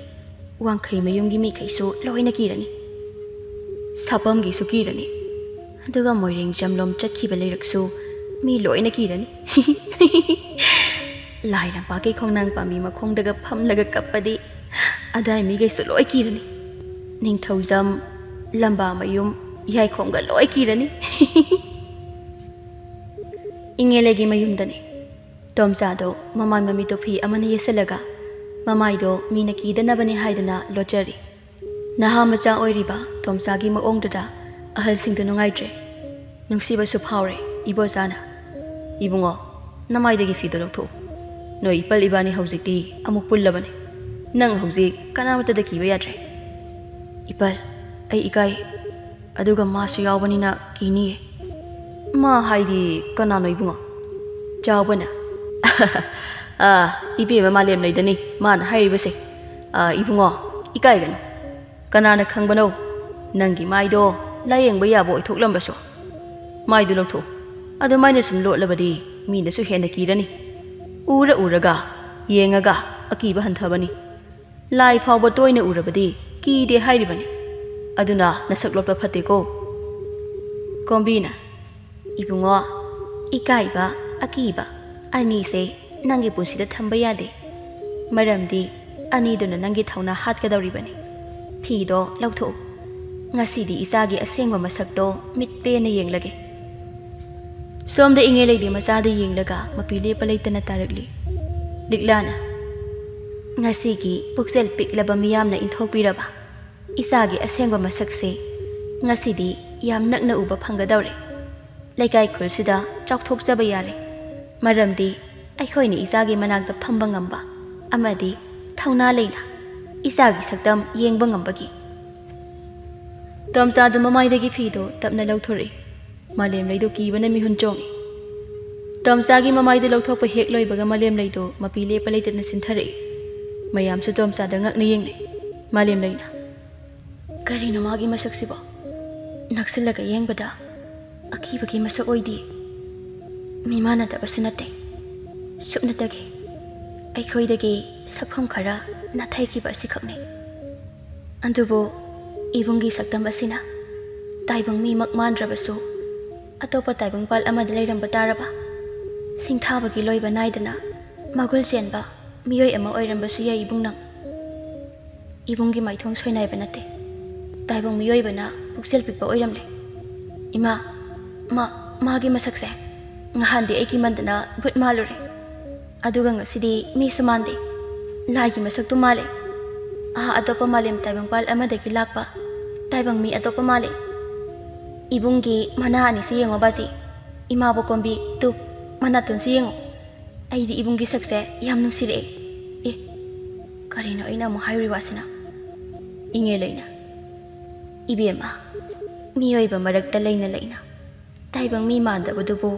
ꯋꯥꯡꯈꯩ ꯃꯌꯨꯝꯒꯤ ꯃꯤꯈꯩꯁꯨ ꯂꯣꯏꯅ ꯀꯤꯔꯅꯤ꯫ ꯁꯥꯄꯝꯒꯤꯁꯨ ꯀꯤꯔꯅꯤ꯫ ꯑꯗꯨꯒ ꯃꯣꯏꯔꯦꯡ ꯖꯝꯂꯣꯝ ꯆꯠꯈꯤꯕ ꯂꯩꯔꯛꯁꯨ ꯃꯤ ꯂꯣꯏꯅ ꯀꯤꯔꯅꯤ꯫ ꯂꯥꯏ ꯂꯝꯄꯥꯛꯀꯤ ꯈꯣꯡꯅꯥꯡ ꯄꯥꯝꯕꯤ ꯃꯈꯣꯡꯗꯒ ꯐꯝꯂꯒ ꯀꯞꯄꯗꯤ ꯑꯗꯥꯏ ꯃꯤꯈꯩꯁꯨ ꯂꯣꯏ ꯀꯤꯔꯅꯤ꯫ ꯅꯤꯡꯊꯧꯖꯝ, ꯂꯝꯕꯥ ꯃꯌꯨꯝ, ꯌꯥꯏꯈꯣꯝꯒ ꯂꯣꯏ ꯀꯤꯔꯅꯤ꯫ ꯏꯉꯦꯂꯩꯒꯤ ꯃꯌꯨꯝꯗꯅꯤ꯫ ꯇꯣꯝꯆꯥꯗꯣ ꯃꯃꯥꯏ ꯃꯃꯤꯠꯇꯣ ꯐꯤ ꯑꯃꯅ ꯌꯦꯠꯁꯤꯜꯂꯒ ꯃꯃꯥꯏꯗꯣ ꯃꯤꯅ ꯀꯤꯗꯅꯕꯅꯤ ꯍꯥꯏꯗꯅ ꯂꯣꯠꯆꯔꯤ꯫ ꯅꯍꯥ ꯃꯆꯥ ꯑꯣꯏꯔꯤꯕ ꯇꯣꯝꯆꯥꯒꯤ ꯃꯑꯣꯡꯗꯨꯗ ꯑꯍꯜꯁꯤꯡꯗꯣ ꯅꯨꯡꯉꯥꯏꯇ꯭ꯔꯦ꯫ ꯅꯨꯡꯁꯤꯕꯁꯨ ꯐꯥꯎꯔꯦ ꯏꯕꯣꯆꯥꯅ꯫ "ꯏꯕꯨꯡꯉꯣ, ꯅꯃꯥꯏꯗꯒꯤ ꯐꯤꯗꯣ ꯂꯧꯊꯣꯛꯎ꯫ ꯅꯣꯏ ꯏꯄꯜ ꯏꯕꯥꯅꯤ ꯍꯧꯖꯤꯛꯇꯤ ꯑꯃꯨꯛ ꯄꯨꯜꯂꯕꯅꯤ꯫ ꯅꯪ ꯍꯧꯖꯤꯛ ꯀꯅꯥꯃꯠꯇꯗ ꯀꯤꯕ ꯌꯥꯗ꯭ꯔꯦ꯫" "ꯏꯄꯜ, ꯑꯩ ꯏꯀꯥꯏ꯫ ꯑꯗꯨꯒ ꯃꯥꯁꯨ ꯌꯥꯎꯕꯅꯤꯅ ꯀꯤꯅꯤꯌꯦ꯫" "ꯃꯥ ꯍꯥꯏꯗꯤ ꯀꯅꯥꯅꯣ ꯏꯕꯨꯡꯉꯣ?" "ꯆꯥꯎꯕꯅ꯫" "ꯑꯥ, ꯏꯕꯦꯝꯃ ꯃꯥꯂꯦꯝ ꯂꯩꯗꯅꯤ ꯃꯥꯅ ꯍꯥꯏꯔꯤꯕꯁꯦ꯫ ꯑꯥ, ꯏꯕꯨꯡꯉꯣ, ꯏꯀꯥꯏꯒꯅꯨ꯫ ꯀꯅꯥꯅ ꯈꯪꯕꯅꯣ, ꯅꯪꯒꯤ ꯃꯥꯏꯗꯣ ꯂꯥꯌꯦꯡꯕ ꯌꯥꯕ ꯑꯣꯏꯊꯣꯛꯂꯝꯕꯁꯨ꯫ ꯃꯥꯏꯗꯨ ꯂꯧꯊꯣꯛꯎ꯫ ꯑꯗꯨꯃꯥꯏꯅ ꯁꯨꯝ ꯂꯣꯠꯂꯕꯗꯤ ꯃꯤꯅꯁꯨ ꯍꯦꯟꯅ ꯀꯤꯔꯅꯤ꯫ ꯎꯔ ꯎꯔꯒ, ꯌꯦꯡꯉꯒ ꯑꯀꯤꯕ ꯍꯟꯊꯕꯅꯤ꯫ ꯂꯥꯏ ꯐꯥꯎꯕ ꯇꯣꯏꯅ ꯎꯔꯕꯗꯤ ꯀꯤꯗꯦ ꯍꯥꯏꯔꯤꯕꯅꯤ꯫ ꯑꯗꯨꯅ ꯅꯁꯛ ꯂꯣꯠꯄ ꯐꯠꯇꯦꯀꯣ꯫" ꯀꯣꯝꯕꯤꯅ, "ꯏꯕꯨꯡꯉꯣ, ꯏꯀꯥꯏꯕ, ꯑꯀꯤꯕ ꯑꯅꯤꯁꯦ ꯅꯪꯒꯤ ꯄꯨꯟꯁꯤꯗ ꯊꯝꯕ ꯌꯥꯗꯦ꯫ ꯃꯔꯝꯗꯤ ꯑꯅꯤꯗꯨꯅ ꯅꯪꯒꯤ ꯊꯧꯅꯥ ꯍꯥꯠꯀꯗꯧꯔꯤꯕꯅꯤ꯫ ꯐꯤꯗꯣ ꯂꯧꯊꯣꯛꯎ꯫ ꯉꯁꯤꯗꯤ ꯏꯆꯥꯒꯤ ꯑꯁꯦꯡꯕ ꯃꯁꯛꯇꯣ ꯃꯤꯠ ꯄꯦꯟꯅ ꯌꯦꯡꯂꯒꯦ꯫" ꯁꯣꯝꯗ ꯏꯉꯦꯂꯩꯗꯤ ꯃꯆꯥꯗ ꯌꯦꯡꯂꯒ ꯃꯄꯤ ꯂꯦꯞꯄ ꯂꯩꯇꯅ ꯇꯥꯔꯛꯂꯤ꯫ ꯂꯤꯛꯂꯥꯅ, "ꯉꯁꯤꯒꯤ ꯄꯨꯛꯆꯦꯜ ꯄꯤꯛꯂꯕ ꯃꯤꯌꯥꯝꯅ ꯏꯟꯊꯣꯛꯄꯤꯔꯕ ꯏꯆꯥꯒꯤ ꯑꯁꯦꯡꯕ ꯃꯁꯛꯁꯦ ꯉꯁꯤꯗꯤ ꯌꯥꯝ ꯅꯛꯅ ꯎꯕ ꯐꯪꯒꯗꯧꯔꯦ꯫ ꯂꯩꯀꯥꯏ ꯈꯨꯜꯁꯤꯗ ꯆꯥꯎꯊꯣꯛꯆꯕ ꯌꯥꯔꯦ꯫ ꯃꯔꯝꯗꯤ ꯑꯩꯈꯣꯏꯅ ꯏꯆꯥꯒꯤ ꯃꯅꯥꯛꯇ ꯐꯝꯕ ꯉꯝꯕ ꯑꯃꯗꯤ ꯊꯧꯅꯥ ꯂꯩꯅ ꯏꯆꯥꯒꯤ ꯁꯛꯇꯝ ꯌꯦꯡꯕ ꯉꯝꯕꯒꯤ꯫ ꯇꯣꯝꯆꯥꯗꯨ ꯃꯃꯥꯏꯗꯒꯤ ꯐꯤꯗꯨ ꯇꯞꯅ ꯂꯧꯊꯣꯔꯛꯏ꯫ ꯃꯥꯂꯦꯝꯂꯩꯗꯨ ꯀꯤꯕꯅ ꯃꯤꯍꯨꯟ ꯆꯣꯡꯏ꯫ ꯇꯣꯝꯆꯥꯒꯤ ꯃꯃꯥꯏꯗꯨ ꯂꯧꯊꯣꯛꯄ ꯍꯦꯛ ꯂꯣꯏꯕꯒ ꯃꯥꯂꯦꯝꯂꯩꯗꯨ ꯃꯄꯤ ꯂꯦꯞꯄ ꯂꯩꯇꯅ ꯆꯤꯟꯊꯔꯛꯏ꯫ ꯃꯌꯥꯝꯁꯨ ꯇꯣꯝꯆꯥꯗ ꯉꯛꯅ ꯌꯦꯡꯅꯩ꯫ ꯃꯥꯂꯦꯝꯂꯩꯅ, "ꯀꯔꯤꯅꯣ ꯃꯥꯒꯤ ꯃꯁꯛꯁꯤꯕꯣ? ꯅꯛꯁꯤꯜꯂꯒ ꯌꯦꯡꯕꯗ ꯑꯀꯤꯕꯒꯤ ꯃꯁꯛ ꯑꯣꯏꯗꯦ꯫ ꯃꯤꯃꯥꯟꯅꯗꯕꯁꯨ ꯅꯠꯇꯦ꯫ ꯁꯨꯞꯅꯇꯒꯤ ꯑꯩꯈꯣꯏꯗꯒꯤ ꯁꯛꯐꯝ ꯈꯔ ꯅꯥꯊꯩꯈꯤꯕ ꯑꯁꯤꯈꯛꯅꯤ꯫ ꯑꯗꯨꯕꯨ ꯏꯕꯨꯡꯒꯤ ꯁꯛꯇꯝ ꯑꯁꯤꯅ ꯇꯥꯏꯕꯪ ꯃꯤꯃꯛ ꯃꯥꯟꯗ꯭ꯔꯕꯁꯨ ꯑꯇꯣꯞꯄ ꯇꯥꯏꯕꯪꯄꯥꯜ ꯑꯃꯗ ꯂꯩꯔꯝꯕ ꯇꯥꯔꯕ? ꯁꯤꯡꯊꯥꯕꯒꯤ ꯂꯣꯏꯕ ꯅꯥꯏꯗꯅ ꯃꯒꯨꯟ ꯆꯦꯟꯕ ꯃꯤꯑꯣꯏ ꯑꯃ ꯑꯣꯏꯔꯝꯕꯁꯨ ꯌꯥꯏ ꯏꯕꯨꯡ ꯅꯪ꯫ ꯏꯕꯨꯡꯒꯤ ꯃꯥꯏꯊꯣꯡ ꯁꯣꯏꯅꯥꯏꯕ ꯅꯠꯇꯦ꯫ ꯇꯥꯏꯕꯪ ꯃꯤꯑꯣꯏꯕꯅ ꯄꯨꯛꯆꯦꯜ ꯄꯤꯛꯄ ꯑꯣꯏꯔꯝꯂꯦ꯫ ꯏꯃꯥ, ꯃꯥ, ꯃꯥꯒꯤ ꯃꯁꯛꯁꯦ ꯉꯍꯥꯟꯗꯤ ꯑꯩꯒꯤ ꯃꯟꯗꯅ ꯚꯨꯠ ꯃꯥꯜꯂꯨꯔꯦ꯫ ꯑꯗꯨꯒ ꯉꯁꯤꯗꯤ ꯃꯤꯁꯨ ꯃꯥꯟꯗꯦ꯫ ꯂꯥꯏꯒꯤ ꯃꯁꯛꯇꯨ ꯃꯥꯜꯂꯦ꯫ ꯑꯥ, ꯑꯇꯣꯞꯄ ꯃꯥꯂꯦꯝ ꯇꯥꯏꯕꯪꯄꯥꯜ ꯑꯃꯗꯒꯤ ꯂꯥꯛꯄ ꯇꯥꯏꯕꯪ ꯃꯤ ꯑꯇꯣꯞꯄ ꯃꯥꯜꯂꯦ꯫ ꯏꯕꯨꯡꯒꯤ ꯃꯅꯥ ꯑꯅꯤꯁꯤ ꯌꯦꯡꯉꯣ ꯕꯥꯖꯤ꯫ ꯏꯃꯥꯕꯣꯛ ꯀꯣꯝꯕꯤ, ꯇꯨ, ꯃꯅꯥꯇꯣꯟꯁꯤ ꯌꯦꯡꯉꯣ꯫ ꯑꯩꯗꯤ ꯏꯕꯨꯡꯒꯤ ꯁꯛꯁꯦ ꯌꯥꯝ ꯅꯨꯡꯁꯤꯔꯛꯑꯦ꯫ ꯑꯦ, ꯀꯔꯤꯅꯣ ꯑꯩꯅ ꯑꯃꯨꯛ ꯍꯥꯏꯔꯨꯔꯤꯕ ꯑꯁꯤꯅ?" ꯏꯉꯦꯜ ꯑꯩꯅ, "ꯏꯕꯦꯝꯃ, ꯃꯤꯑꯣꯏꯕ ꯃꯔꯛꯇ ꯂꯩꯅ ꯂꯩꯅ ꯇꯥꯏꯕꯪ ꯃꯤ ꯃꯥꯟꯗꯕꯗꯨꯕꯨ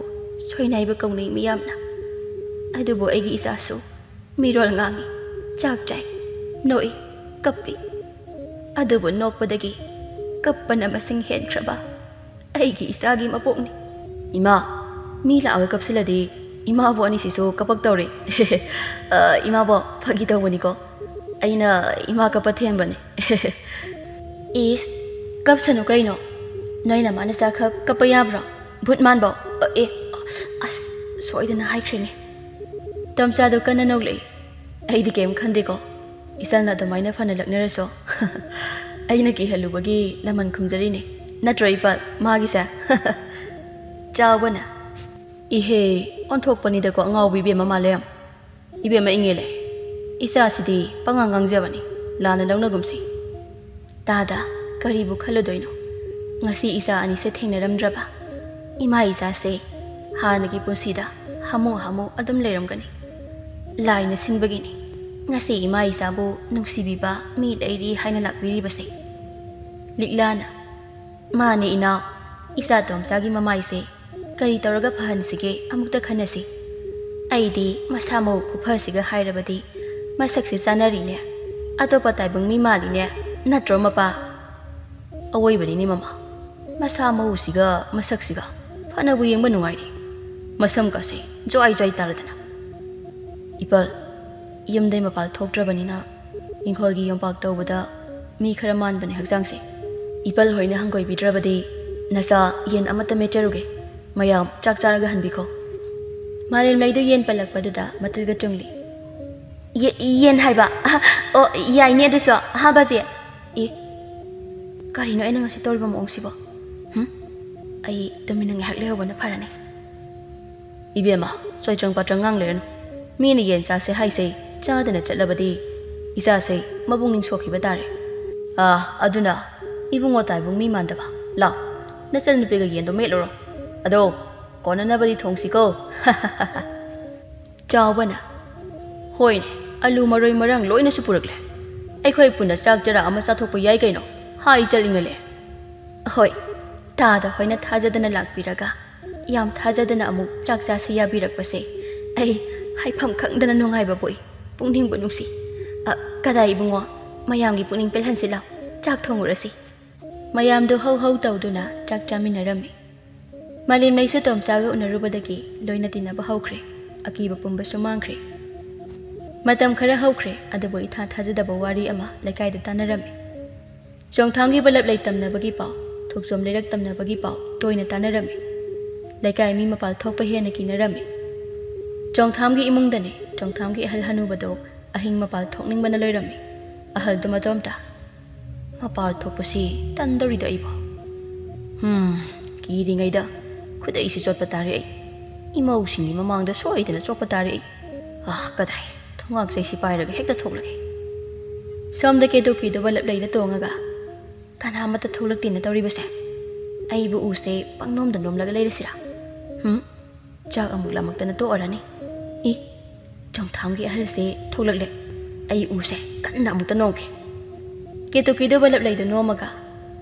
ꯁꯣꯏꯅꯥꯏꯕ ꯀꯧꯅꯩ ꯃꯤꯌꯥꯝꯅ꯫ ꯑꯗꯨꯕꯨ ꯑꯩꯒꯤ ꯏꯆꯥꯁꯨ ꯃꯤꯔꯣꯜ ꯉꯥꯡꯏ, ꯆꯥꯛ ꯆꯥꯏ, ꯅꯣꯛꯏ, ꯀꯞꯄꯤ꯫ ꯑꯗꯨꯕꯨ ꯅꯣꯛꯄꯗꯒꯤ ꯀꯞꯄꯅ ꯃꯁꯤꯡ ꯍꯦꯟꯈ꯭ꯔꯕ ꯑꯩꯒꯤ ꯏꯆꯥꯒꯤ ꯃꯄꯣꯛꯅꯤ꯫" "ꯏꯃꯥ, ꯃꯤ ꯂꯥꯛꯑꯒ ꯀꯞꯁꯤꯜꯂꯗꯤ ꯏꯃꯥꯕꯣꯛ ꯑꯅꯤꯁꯤꯁꯨ ꯀꯄꯛ ꯇꯧꯔꯦ꯫" "ꯑ, ꯏꯃꯥꯕꯣꯛ, ꯐꯥꯒꯤ ꯇꯧꯕꯅꯤꯀꯣ꯫ ꯑꯩꯅ ꯏꯃꯥ ꯀꯞꯄ ꯊꯦꯝꯕꯅꯦ꯫" "ꯏꯁ, ꯀꯞꯁꯅꯨ ꯀꯩꯅꯣ꯫ ꯅꯣꯏ ꯅꯃꯥ ꯅꯆꯥꯈꯛ ꯀꯞꯄ ꯌꯥꯕ꯭ꯔꯣ? ꯚꯨꯠ ꯃꯥꯟꯕꯧ꯫ ꯑ, ꯑꯦ, ꯑꯁ, ꯁꯣꯏꯗꯅ ꯍꯥꯏꯈ꯭ꯔꯦꯅꯦ꯫" ꯇꯣꯝꯆꯥꯗꯣ ꯀꯟꯅ ꯅꯣꯛꯂꯛꯏ꯫ "ꯑꯩꯗꯤ ꯀꯩꯝ ꯈꯟꯗꯦꯀꯣ꯫ ꯏꯆꯟꯅ ꯑꯗꯨꯃꯥꯏꯅ ꯐꯅ ꯂꯛꯅꯔꯁꯨ꯫ ꯑꯩꯅ ꯀꯤꯍꯜꯂꯨꯕꯒꯤ ꯂꯃꯟ ꯈꯨꯝꯖꯔꯤꯅꯦ꯫ ꯅꯠꯇ꯭ꯔꯣ ꯏꯄꯥ ꯃꯥꯒꯤꯁꯦ?" ꯆꯥꯎꯕꯅ, "ꯏꯍꯦ, ꯑꯣꯟꯊꯣꯛꯄꯅꯤꯗꯀꯣ ꯑꯉꯥꯎꯕꯤ ꯏꯕꯦꯝꯃ ꯃꯥꯂꯦꯝ꯫ ꯏꯕꯦꯝꯃ ꯏꯉꯦꯜꯂꯦ, ꯏꯆꯥꯁꯤꯗꯤ ꯄꯉꯥꯡ ꯉꯥꯡꯖꯕꯅꯤ, ꯂꯥꯟꯅ ꯂꯧꯅꯒꯨꯝꯁꯤ꯫" ꯇꯥꯗ, ꯀꯔꯤꯕꯨ ꯈꯜꯂꯨꯗꯣꯏꯅꯣ? ꯉꯁꯤ ꯏꯆꯥ ꯑꯅꯤꯁꯦ ꯊꯦꯡꯅꯔꯝꯗ꯭ꯔꯕ? ꯏꯃꯥ ꯏꯆꯥꯁꯦ ꯍꯥꯟꯅꯒꯤ ꯄꯨꯟꯁꯤꯗ ꯑꯃꯨꯛ ꯍꯥꯃꯨ ꯑꯗꯨꯝ ꯂꯩꯔꯝꯒꯅꯤ꯫ ꯂꯥꯏꯅ ꯁꯤꯟꯕꯒꯤꯅꯤ ꯉꯁꯤ ꯏꯃꯥ ꯏꯆꯥꯕꯨ ꯅꯨꯡꯁꯤꯕꯤꯕ ꯃꯤ ꯂꯩꯔꯤ ꯍꯥꯏꯅ ꯂꯥꯛꯄꯤꯔꯤꯕꯁꯦ꯫ ꯂꯤꯛꯂꯥꯅ, "ꯃꯥꯅꯦ ꯏꯅꯥꯎ, ꯏꯆꯥ ꯇꯣꯝꯆꯥꯒꯤ ꯃꯃꯥꯏꯁꯦ ꯀꯔꯤ ꯇꯧꯔꯒ ꯐꯍꯟꯁꯤꯒꯦ ꯑꯃꯨꯛꯇ ꯈꯟꯅꯁꯤ꯫ ꯑꯩꯗꯤ ꯃꯁꯥ ꯃꯎ ꯈꯨꯐꯁꯤꯒ ꯍꯥꯏꯔꯕꯗꯤ ꯃꯁꯛꯁꯤ ꯆꯥꯅꯔꯤꯅꯦ꯫ ꯑꯇꯣꯞꯄ ꯇꯥꯏꯕꯪ ꯃꯤ ꯃꯥꯜꯂꯤꯅꯦ, ꯅꯠꯇ꯭ꯔꯣ ꯃꯄꯥ?" "ꯑꯋꯣꯏꯕꯅꯤꯅꯦ ꯃꯃꯥ, ꯃꯁꯥ ꯃꯎꯁꯤꯒ ꯃꯁꯛꯁꯤꯒ ꯐꯅꯕꯨ ꯌꯦꯡꯕ ꯅꯨꯡꯉꯥꯏꯔꯤ꯫ ꯃꯁꯝꯒꯁꯦ ꯖ꯭ꯋꯥꯏ ꯖ꯭ꯋꯥꯏ ꯇꯥꯔꯗꯅ꯫ ꯏꯄꯜ, ꯌꯨꯝꯗꯩ ꯃꯄꯥꯜ ꯊꯣꯛꯇ꯭ꯔꯕꯅꯤꯅ ꯏꯪꯈꯣꯜꯒꯤ ꯌꯣꯝꯄꯥꯛ ꯇꯧꯕꯗ ꯃꯤ ꯈꯔ ꯃꯥꯟꯕꯅꯦ ꯍꯛꯆꯥꯡꯁꯦ꯫ ꯏꯄꯜ ꯍꯣꯏꯅ ꯍꯪꯒꯣꯏꯕꯤꯗ꯭ꯔꯕꯗꯤ ꯅꯆꯥ ꯌꯦꯟ ꯑꯃꯠꯇ ꯃꯦꯠꯆꯔꯨꯒꯦ꯫ ꯃꯌꯥꯝ ꯆꯥꯛ ꯆꯥꯔꯒ ꯍꯟꯕꯤꯈꯣ꯫" ꯃꯥꯂꯦꯝꯂꯩꯗꯨ ꯌꯦꯟ ꯄꯜꯂꯛꯄꯗꯨꯗ ꯃꯇꯤꯜꯒ ꯆꯨꯡꯂꯤ꯫ "ꯌꯦ-, ꯌꯦꯟ ꯍꯥꯏꯕ? ꯑꯍ, ꯑꯣ, ꯌꯥꯏꯅꯦ ꯑꯗꯨꯁꯨ꯫ ꯍꯥ, ꯕꯥꯖꯤ?" "ꯑꯦ, ꯀꯔꯤꯅꯣ ꯑꯩꯅ ꯉꯁꯤ ꯇꯧꯔꯤꯕ ꯃꯑꯣꯡꯁꯤꯕꯣ? ꯍꯨꯝ? ꯑꯩ ꯇꯨꯃꯤꯟꯅ ꯉꯥꯏꯍꯥꯛ ꯂꯩꯍꯧꯕꯅ ꯐꯔꯅꯤ꯫" "ꯏꯕꯦꯝꯃ, ꯆꯣꯏꯇ꯭ꯔꯪ ꯄꯥꯇ꯭ꯔꯪ ꯉꯥꯡ ꯂꯩꯔꯅꯨ꯫ ꯃꯤꯅ ꯌꯦꯟ ꯆꯥꯁꯦ ꯍꯥꯏꯁꯦ ꯆꯥꯗꯅ ꯆꯠꯂꯕꯗꯤ ꯏꯆꯥꯁꯦ ꯃꯄꯨꯛꯅꯤꯡ ꯁꯣꯛꯈꯤꯕ ꯇꯥꯔꯦ꯫ ꯑꯥ, ꯑꯗꯨꯅ ꯏꯕꯨꯡꯉꯣ ꯇꯥꯏꯕꯨꯡ ꯃꯤ ꯃꯥꯟꯗꯕ, ꯂꯥꯎ, ꯅꯆꯟꯅꯨꯄꯤꯒ ꯌꯦꯟꯗꯣ ꯃꯦꯠꯂꯨꯔꯣ꯫ ꯑꯗꯣ ꯀꯣꯟꯅꯅꯕꯗꯤ ꯊꯣꯡꯁꯤꯀꯣ꯫" ꯆꯥꯎꯕꯅ, "ꯍꯣꯏꯅꯦ, ꯑꯂꯨ ꯃꯔꯣꯏ ꯃꯔꯥꯡ ꯂꯣꯏꯅꯁꯨ ꯄꯨꯔꯛꯂꯦ꯫ ꯑꯩꯈꯣꯏ ꯄꯨꯟꯅ ꯆꯥꯛ ꯆꯔꯥ ꯑꯃ ꯆꯥꯊꯣꯛꯄ ꯌꯥꯏ ꯀꯩꯅꯣ, ꯍꯥ ꯏꯆꯜ ꯏꯪꯉꯂꯦ?" ꯍꯣꯏ, ꯇꯥꯗ ꯍꯣꯏꯅ ꯊꯥꯖꯗꯅ ꯂꯥꯛꯄꯤꯔꯒ ꯌꯥꯝ ꯊꯥꯖꯗꯅ ꯑꯃꯨꯛ ꯆꯥꯛ ꯆꯥꯁꯤ ꯌꯥꯕꯤꯔꯛꯄꯁꯦ ꯑꯩ ꯍꯥꯏꯐꯝ ꯈꯪꯗꯅ ꯅꯨꯡꯉꯥꯏꯕ ꯄꯣꯛꯏ, ꯄꯨꯛꯅꯤꯡꯕꯨ ꯅꯨꯡꯁꯤ꯫ ꯑ, ꯀꯗꯥꯏ ꯏꯕꯨꯡꯉꯣ, ꯃꯌꯥꯝꯒꯤ ꯄꯨꯛꯅꯤꯡ ꯄꯦꯜꯍꯟꯁꯤ ꯂꯥꯎ, ꯆꯥꯛ ꯊꯣꯡꯉꯨꯔꯁꯤ꯫ ꯃꯌꯥꯝꯗꯨ ꯍꯧ ꯍꯧ ꯇꯧꯗꯨꯅ ꯆꯥꯛ ꯆꯥꯃꯤꯟꯅꯔꯝꯃꯤ꯫ ꯃꯥꯂꯦꯝꯂꯩꯁꯨ ꯇꯣꯝꯆꯥꯒ ꯎꯅꯔꯨꯕꯗꯒꯤ ꯂꯣꯏꯅ ꯇꯤꯟꯅꯕ ꯍꯧꯈ꯭ꯔꯦ꯫ ꯑꯀꯤꯕ ꯄꯨꯝꯕꯁꯨ ꯃꯥꯡꯈ꯭ꯔꯦ꯫ ꯃꯇꯝ ꯈꯔ ꯍꯧꯈ꯭ꯔꯦ, ꯑꯗꯨꯕꯨ ꯏꯊꯥ ꯊꯥꯖꯗꯕ ꯋꯥꯔꯤ ꯑꯃ ꯂꯩꯀꯥꯏꯗ ꯇꯥꯟꯅꯔꯝꯃꯤ꯫ ꯆꯣꯡꯊꯥꯝꯒꯤ ꯕꯂꯞ ꯂꯩ ꯇꯝꯅꯕꯒꯤ ꯄꯥꯎ, ꯊꯣꯛꯆꯣꯝ ꯂꯩꯔꯛ ꯇꯝꯅꯕꯒꯤ ꯄꯥꯎ ꯇꯣꯏꯅ ꯇꯥꯟꯅꯔꯝꯃꯤ꯫ ꯂꯩꯀꯥꯏ ꯃꯤ ꯃꯄꯥꯜ ꯊꯣꯛꯄ ꯍꯦꯟꯅ ꯀꯤꯅꯔꯝꯃꯤ꯫ ꯆꯣꯡꯊꯥꯝꯒꯤ ꯏꯃꯨꯡꯗꯅꯤ, ꯆꯣꯡꯊꯥꯝꯒꯤ ꯑꯍꯜ ꯍꯅꯨꯕꯗꯣ ꯑꯍꯤꯡ ꯃꯄꯥꯜ ꯊꯣꯛꯅꯤꯡꯕꯅ ꯂꯣꯏꯔꯝꯃꯤ꯫ ꯑꯍꯜꯗꯨ ꯃꯇꯣꯝꯇ, "ꯃꯄꯥꯜ ꯊꯣꯛꯄꯁꯤ ꯇꯟꯗꯧꯔꯤꯗ ꯑꯩꯕꯣ꯫ ꯍꯨꯝ, ꯀꯤꯔꯤꯉꯩꯗ ꯈꯨꯗꯩꯁꯤ ꯆꯣꯠꯄ ꯇꯥꯔꯦ ꯑꯩ꯫ ꯏꯃꯧꯁꯤꯡꯒꯤ ꯃꯃꯥꯡꯗ ꯁꯣꯏꯗꯅ ꯆꯣꯠꯄ ꯇꯥꯔꯦ ꯑꯩ꯫ ꯑꯥ, ꯀꯗꯥꯏ, ꯊꯣꯡꯉꯥꯛ ꯆꯩꯁꯤ ꯄꯥꯏꯔꯒ ꯍꯦꯛꯇ ꯊꯣꯛꯂꯒꯦ꯫ ꯁꯣꯝꯗ ꯀꯦꯗꯨ ꯀꯤꯗꯨꯕ ꯂꯞꯂꯩꯗ ꯇꯣꯡꯉꯒ, ꯀꯅꯥ ꯑꯃꯠꯇ ꯊꯣꯛꯂꯛꯇꯦꯅ ꯇꯧꯔꯤꯕꯁꯦ? ꯑꯩꯕꯨ ꯎꯁꯦ ꯄꯪꯅꯣꯝꯗ ꯅꯣꯝꯂꯒ ꯂꯩꯔꯁꯤꯔꯥ? ꯍꯨꯝ?" ꯆꯥꯛ ꯑꯃꯨꯛ ꯂꯥꯝꯃꯛꯇꯅ ꯇꯣꯛꯑꯔꯅꯤ꯫ ꯏ, ꯆꯣꯡꯊꯥꯝꯒꯤ ꯑꯍꯜꯁꯦ ꯊꯣꯛꯂꯛꯂꯦ꯫ ꯑꯩ ꯎꯁꯦ ꯀꯟꯅ ꯑꯃꯨꯛꯇ ꯅꯣꯝꯒꯦ꯫ ꯀꯦꯇꯨꯀꯤꯗꯨ ꯕꯂꯞ ꯂꯩꯗꯨ ꯅꯣꯝꯃꯒ,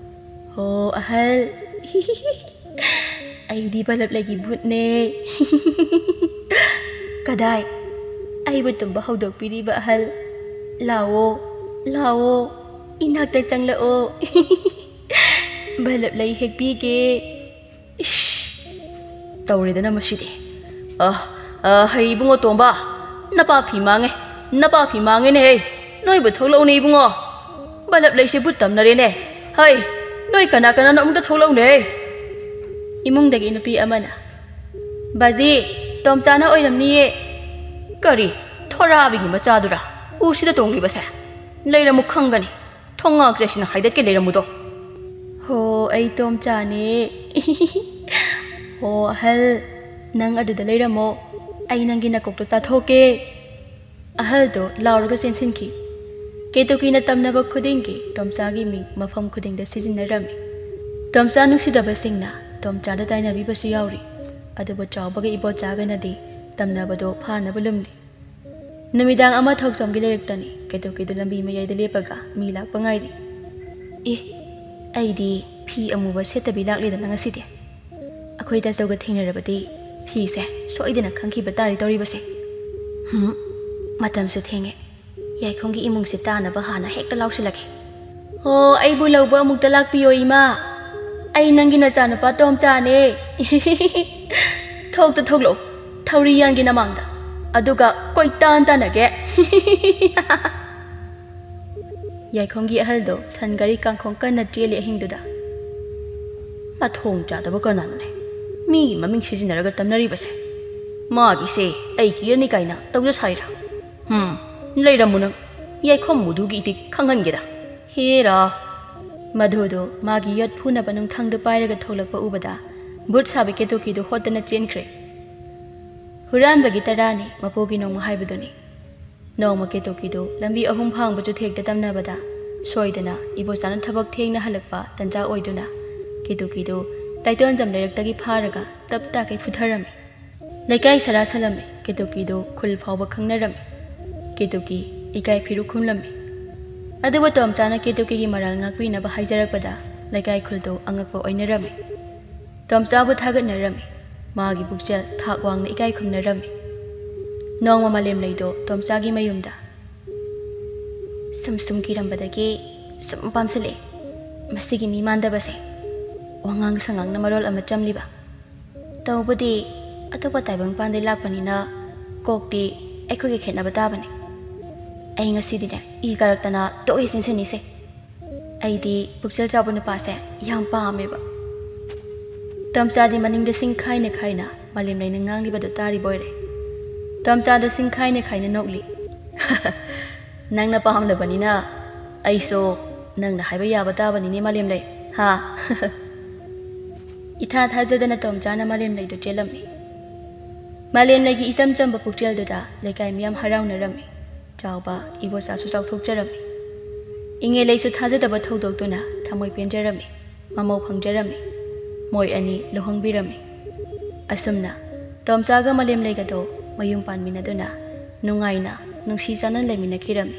"ꯍꯣ ꯑꯍꯜ, ꯑꯩꯗꯤ ꯕꯂꯞ ꯂꯩꯒꯤ ꯚꯨꯠꯅꯦ꯫" "ꯀꯗꯥꯏ? ꯑꯩꯕꯨ ꯇꯨꯝꯕ ꯍꯧꯗꯣꯛꯄꯤꯔꯤꯕ ꯑꯍꯜ? ꯂꯥꯛꯑꯣ, ꯂꯥꯛꯑꯣ, ꯏꯅꯥꯛꯇ ꯆꯪꯂꯛꯑꯣ꯫ ꯕꯂꯞ ꯂꯩ ꯍꯦꯛꯄꯤꯒꯦ꯫" ꯏꯁ! ꯇꯧꯔꯦꯗꯅ ꯃꯁꯤꯗꯤ꯫ ꯑ, ꯑ, ꯍꯩ ꯏꯕꯨꯡꯉꯣ ꯇꯣꯝꯕ, ꯅꯄꯥ ꯐꯤ ꯃꯥꯡꯉꯦ, ꯅꯄꯥ ꯐꯤ ꯃꯥꯡꯉꯦꯅꯦ ꯍꯩ꯫ ꯅꯣꯏꯕꯨ ꯊꯣꯛꯂꯛꯎꯅꯦ ꯏꯕꯨꯡꯉꯣ꯫ ꯕꯂꯞ ꯂꯩꯁꯦ ꯕꯨꯠ ꯇꯝꯅꯔꯦꯅꯦ꯫ ꯍꯩ, ꯅꯣꯏ ꯀꯅꯥ ꯀꯅꯥꯅꯣ ꯑꯃꯨꯛꯇ ꯊꯣꯛꯂꯛꯎꯅꯦ ꯍꯩ꯫ ꯏꯃꯨꯡꯗꯒꯤ ꯅꯨꯄꯤ ꯑꯃꯅ, "ꯕꯥꯖꯤ, ꯇꯣꯝꯆꯥꯅ ꯑꯣꯏꯔꯝꯅꯤꯌꯦ꯫" "ꯀꯔꯤ? ꯊꯣꯔꯥꯕꯤꯒꯤ ꯃꯆꯥꯗꯨꯔꯥ? ꯎꯁꯤꯗ ꯇꯣꯡꯂꯤꯕꯁꯦ? ꯂꯩꯔꯝꯃꯨ ꯈꯪꯒꯅꯤ꯫ ꯊꯣꯡꯉꯥꯛ ꯆꯦꯠꯁꯤꯟꯅ ꯍꯥꯏꯗꯠꯀꯦ ꯂꯩꯔꯝꯃꯨꯗꯣ꯫" "ꯍꯣ, ꯑꯩ ꯇꯣꯝꯆꯥꯅꯦ꯫" "ꯍꯣ ꯑꯍꯜ, ꯅꯪ ꯑꯗꯨꯗ ꯂꯩꯔꯝꯃꯣ, ꯑꯩ ꯅꯪꯒꯤ ꯅꯀꯣꯛꯇꯣ ꯆꯥꯊꯣꯛꯀꯦ꯫" ꯑꯍꯜꯗꯣ ꯂꯥꯎꯔꯒ ꯆꯦꯟꯁꯤꯟꯈꯤ꯫ ꯀꯦꯇꯨꯀꯤꯅ ꯇꯝꯅꯕ ꯈꯨꯗꯤꯡꯒꯤ ꯇꯣꯝꯆꯥꯒꯤ ꯃꯤꯡ ꯃꯐꯝ ꯈꯨꯗꯤꯡꯗ ꯁꯤꯖꯤꯟꯅꯔꯝꯃꯤ꯫ ꯇꯣꯝꯆꯥ ꯅꯨꯡꯁꯤꯗꯕꯁꯤꯡꯅ ꯇꯣꯝꯆꯥꯗ ꯇꯥꯏꯅꯕꯤꯕꯁꯨ ꯌꯥꯎꯔꯤ꯫ ꯑꯗꯨꯕꯨ ꯆꯥꯎꯕꯒ ꯏꯕꯣꯆꯥꯒꯅꯗꯤ ꯇꯝꯅꯕꯗꯣ ꯐꯥꯅꯕ ꯂꯨꯝꯂꯤ꯫ ꯅꯨꯃꯤꯗꯥꯡ ꯑꯃ ꯊꯣꯛꯆꯣꯝꯒꯤ ꯂꯩꯔꯛꯇꯅꯤ ꯀꯦꯇꯨꯀꯤꯗꯨ ꯂꯝꯕꯤ ꯃꯌꯥꯏꯗ ꯂꯦꯞꯄꯒ ꯃꯤ ꯂꯥꯛꯄ ꯉꯥꯏꯔꯤ꯫ "ꯑꯦ, ꯑꯩꯗꯤ ꯐꯤ ꯑꯃꯨꯕ ꯁꯦꯠꯇꯕꯤ ꯂꯥꯛꯂꯦꯗꯅ ꯉꯁꯤꯗꯤ꯫ ꯑꯩꯈꯣꯏ ꯇꯥꯆꯧꯒ ꯊꯦꯡꯅꯔꯕꯗꯤ ꯐꯤꯁꯦ ꯁꯣꯏꯗꯅ ꯈꯪꯈꯤꯕ ꯇꯥꯔꯦ ꯇꯧꯔꯤꯕꯁꯦ꯫ ꯍꯨꯝ, ꯃꯇꯝꯁꯨ ꯊꯦꯡꯉꯦ꯫ ꯌꯥꯏꯈꯣꯡꯒꯤ ꯏꯃꯨꯡꯁꯦ ꯇꯥꯅꯕ ꯍꯥꯟꯅ ꯍꯦꯛꯇ ꯂꯥꯎꯁꯤꯜꯂꯒꯦ꯫ ꯑꯣ, ꯑꯩꯕꯨ ꯂꯧꯕ ꯑꯃꯨꯛꯇ ꯂꯥꯛꯄꯤꯌꯣ ꯏꯃꯥ꯫ ꯑꯩ ꯅꯪꯒꯤ ꯅꯆꯥꯅꯨꯄꯥ ꯇꯣꯝꯆꯥꯅꯦ꯫" "ꯊꯣꯛꯇ ꯊꯣꯛꯂꯛꯑꯣ, ꯊꯧꯔꯤ ꯌꯥꯟꯒꯤ ꯅꯃꯥꯡꯗ꯫ ꯑꯗꯨꯒ ꯀꯣꯏꯇꯥꯟ ꯇꯥꯟꯅꯒꯦ꯫" ꯌꯥꯏꯈꯣꯡꯒꯤ ꯑꯍꯜꯗꯣ ꯁꯟ ꯒꯥꯔꯤ ꯀꯥꯡꯈꯣꯡ ꯀꯟꯅ ꯆꯦꯜꯂꯤ ꯑꯍꯤꯡꯗꯨꯗ꯫ "ꯃꯊꯣꯡ ꯆꯥꯗꯕ ꯀꯅꯥꯅꯣꯅꯦ? ꯃꯤꯒꯤ ꯃꯃꯤꯡ ꯁꯤꯖꯤꯟꯅꯔꯒ ꯇꯝꯅꯔꯤꯕꯁꯦ꯫ ꯃꯥꯒꯤꯁꯦ ꯑꯩ ꯀꯤꯔꯅꯤ ꯀꯥꯏꯅ ꯇꯧꯖ ꯁꯥꯏꯔꯥ? ꯍꯨꯝ, ꯂꯩꯔꯝꯃꯨ ꯅꯪ꯫ ꯌꯥꯏꯈꯣꯝ ꯃꯨꯗꯨꯒꯤ ꯏꯇꯤꯛ ꯈꯪꯍꯟꯒꯦꯗ꯫ ꯍꯦꯔꯥ!" ꯃꯗꯨꯗꯣ ꯃꯥꯒꯤ ꯌꯣꯠ ꯐꯨꯅꯕ ꯅꯨꯡꯊꯪꯗꯨ ꯄꯥꯏꯔꯒ ꯊꯣꯛꯂꯛꯄ ꯎꯕꯗ ꯚꯨꯠ ꯁꯥꯕꯤ ꯀꯦꯇꯨꯀꯤꯗꯨ ꯍꯣꯠꯇꯅ ꯆꯦꯟꯈ꯭ꯔꯦ꯫ ꯍꯨꯔꯥꯟꯕꯒꯤ ꯇꯔꯥꯅꯤ ꯃꯄꯨꯒꯤ ꯅꯣꯡꯃ ꯍꯥꯏꯕꯗꯨꯅꯤ꯫ ꯅꯣꯡꯃ ꯀꯦꯇꯨꯀꯤꯗꯨ ꯂꯝꯕꯤ ꯑꯍꯨꯝ ꯐꯥꯡꯕ ꯆꯨꯊꯦꯛꯇ ꯇꯝꯅꯕꯗ ꯁꯣꯏꯗꯅ ꯏꯕꯣꯆꯥꯅ ꯊꯕꯛ ꯊꯦꯡꯅ ꯍꯜꯂꯛꯄ ꯇꯟꯖꯥ ꯑꯣꯏꯗꯨꯅ ꯀꯦꯇꯨꯀꯤꯗꯨ ꯇꯥꯏꯇꯣꯟꯖꯝ ꯂꯩꯔꯛꯇꯒꯤ ꯐꯥꯔꯒ ꯇꯞ ꯇꯥꯈꯩ ꯐꯨꯊꯔꯝꯃꯤ꯫ ꯂꯩꯀꯥꯏ ꯁꯔꯥ ꯁꯜꯂꯝꯃꯤ꯫ ꯀꯦꯇꯨꯀꯤꯗꯨ ꯈꯨꯜ ꯐꯥꯎꯕ ꯈꯪꯅꯔꯝꯃꯤ꯫ ꯀꯦꯇꯨꯀꯤ ꯏꯀꯥꯏ ꯐꯤꯔꯨꯛ ꯈꯨꯝꯂꯝꯃꯤ꯫ ꯑꯗꯨꯕꯨ ꯇꯣꯝꯆꯥꯅ ꯀꯦꯇꯨꯀꯤꯒꯤ ꯃꯔꯥꯜ ꯉꯥꯛꯄꯤꯅꯕ ꯍꯥꯏꯖꯔꯛꯄꯗ ꯂꯩꯀꯥꯏ ꯈꯨꯜꯗꯨ ꯑꯉꯛꯄ ꯑꯣꯏꯅꯔꯝꯃꯤ꯫ ꯇꯣꯝꯆꯥꯕꯨ ꯊꯥꯒꯠꯅꯔꯝꯃꯤ꯫ ꯃꯥꯒꯤ ꯄꯨꯛꯆꯦꯜ ꯊꯥꯛ ꯋꯥꯡꯅ ꯏꯀꯥꯏ ꯈꯨꯝꯅꯔꯝꯃꯤ꯫ ꯅꯣꯡꯃ ꯃꯥꯂꯦꯝꯂꯩꯗꯣ ꯇꯣꯝꯆꯥꯒꯤ ꯃꯌꯨꯝꯗ, "ꯁꯨꯝ ꯁꯨꯝ ꯀꯤꯔꯝꯕꯗꯒꯤ ꯁꯨꯝ ꯄꯥꯝꯁꯤꯜꯂꯛꯑꯦ ꯃꯁꯤꯒꯤ ꯃꯤ ꯃꯥꯟꯗꯕꯁꯦ꯫ ꯋꯥꯉꯥꯡ ꯁꯉꯥꯡꯅ ꯃꯔꯣꯜ ꯑꯃ ꯆꯝꯂꯤꯕ꯫ ꯇꯧꯕꯗꯤ ꯑꯇꯣꯞꯄ ꯇꯥꯏꯕꯪ ꯄꯥꯟꯗꯩ ꯂꯥꯛꯄꯅꯤꯅ ꯀꯣꯛꯇꯤ ꯑꯩꯈꯣꯏꯒ ꯈꯦꯠꯅꯕ ꯇꯥꯕꯅꯦ꯫ ꯑꯩ ꯉꯁꯤꯗꯤꯅꯦ ꯏ ꯀꯥꯔꯛꯇꯅ ꯇꯣꯛꯑꯦ ꯆꯤꯟꯁꯤꯟꯅꯤꯁꯦ꯫ ꯑꯩꯗꯤ ꯄꯨꯛꯆꯦꯜ ꯆꯥꯎꯕ ꯅꯨꯄꯥꯁꯦ ꯌꯥꯝ ꯄꯥꯝꯃꯦꯕ"꯫ ꯇꯣꯝꯆꯥꯗꯤ ꯃꯅꯤꯡꯗ ꯁꯤꯡ ꯈꯥꯏꯅ ꯈꯥꯏꯅ ꯃꯥꯂꯦꯝꯂꯩꯅ ꯉꯥꯡꯂꯤꯕꯗꯨ ꯇꯥꯔꯤꯕ ꯑꯣꯏꯔꯦ꯫ ꯇꯣꯝꯆꯥꯗꯣ ꯁꯤꯡ ꯈꯥꯏꯅ ꯈꯥꯏꯅ ꯅꯣꯛꯂꯤ꯫ "ꯅꯪꯅ ꯄꯥꯝꯂꯕꯅꯤꯅ ꯑꯩꯁꯨ ꯅꯪꯅ ꯍꯥꯏꯕ ꯌꯥꯕ ꯇꯥꯕꯅꯤꯅꯦ ꯃꯥꯂꯦꯝꯂꯩ, ꯍꯥ?" ꯏꯊꯥ ꯊꯥꯖꯗꯅ ꯇꯣꯝꯆꯥꯅ ꯃꯥꯂꯦꯝꯂꯩꯗꯨ ꯆꯦꯜꯂꯝꯃꯤ꯫ ꯃꯥꯂꯦꯝꯂꯩꯒꯤ ꯏꯆꯝ ꯆꯝꯕ ꯄꯨꯛꯆꯦꯜꯗꯨꯗ ꯂꯩꯀꯥꯏ ꯃꯤꯌꯥꯝ ꯍꯔꯥꯎꯅꯔꯝꯃꯤ꯫ ꯆꯥꯎꯕ ꯏꯕꯣꯆꯥꯁꯨ ꯆꯥꯎꯊꯣꯛꯆꯔꯝꯃꯤ꯫ ꯏꯉꯦꯂꯩꯁꯨ ꯊꯥꯖꯗꯕ ꯊꯧꯗꯣꯛꯇꯨꯅ ꯊꯃꯣꯏ ꯄꯦꯟꯖꯔꯝꯃꯤ꯫ ꯃꯃꯧ ꯐꯪꯖꯔꯝꯃꯤ꯫ ꯃꯣꯏ ꯑꯅꯤ ꯂꯨꯍꯣꯡꯕꯤꯔꯝꯃꯤ꯫ ꯑꯁꯨꯝꯅ ꯇꯣꯝꯆꯥꯒ ꯃꯥꯂꯦꯝꯂꯩꯒꯗꯣ ꯃꯌꯨꯝ ꯄꯥꯟꯃꯤꯟꯅꯗꯨꯅ ꯅꯨꯡꯉꯥꯏꯅ ꯅꯨꯡꯁꯤ ꯆꯥꯟꯅꯅ ꯂꯩꯃꯤꯟꯅꯈꯤꯔꯝꯃꯤ꯫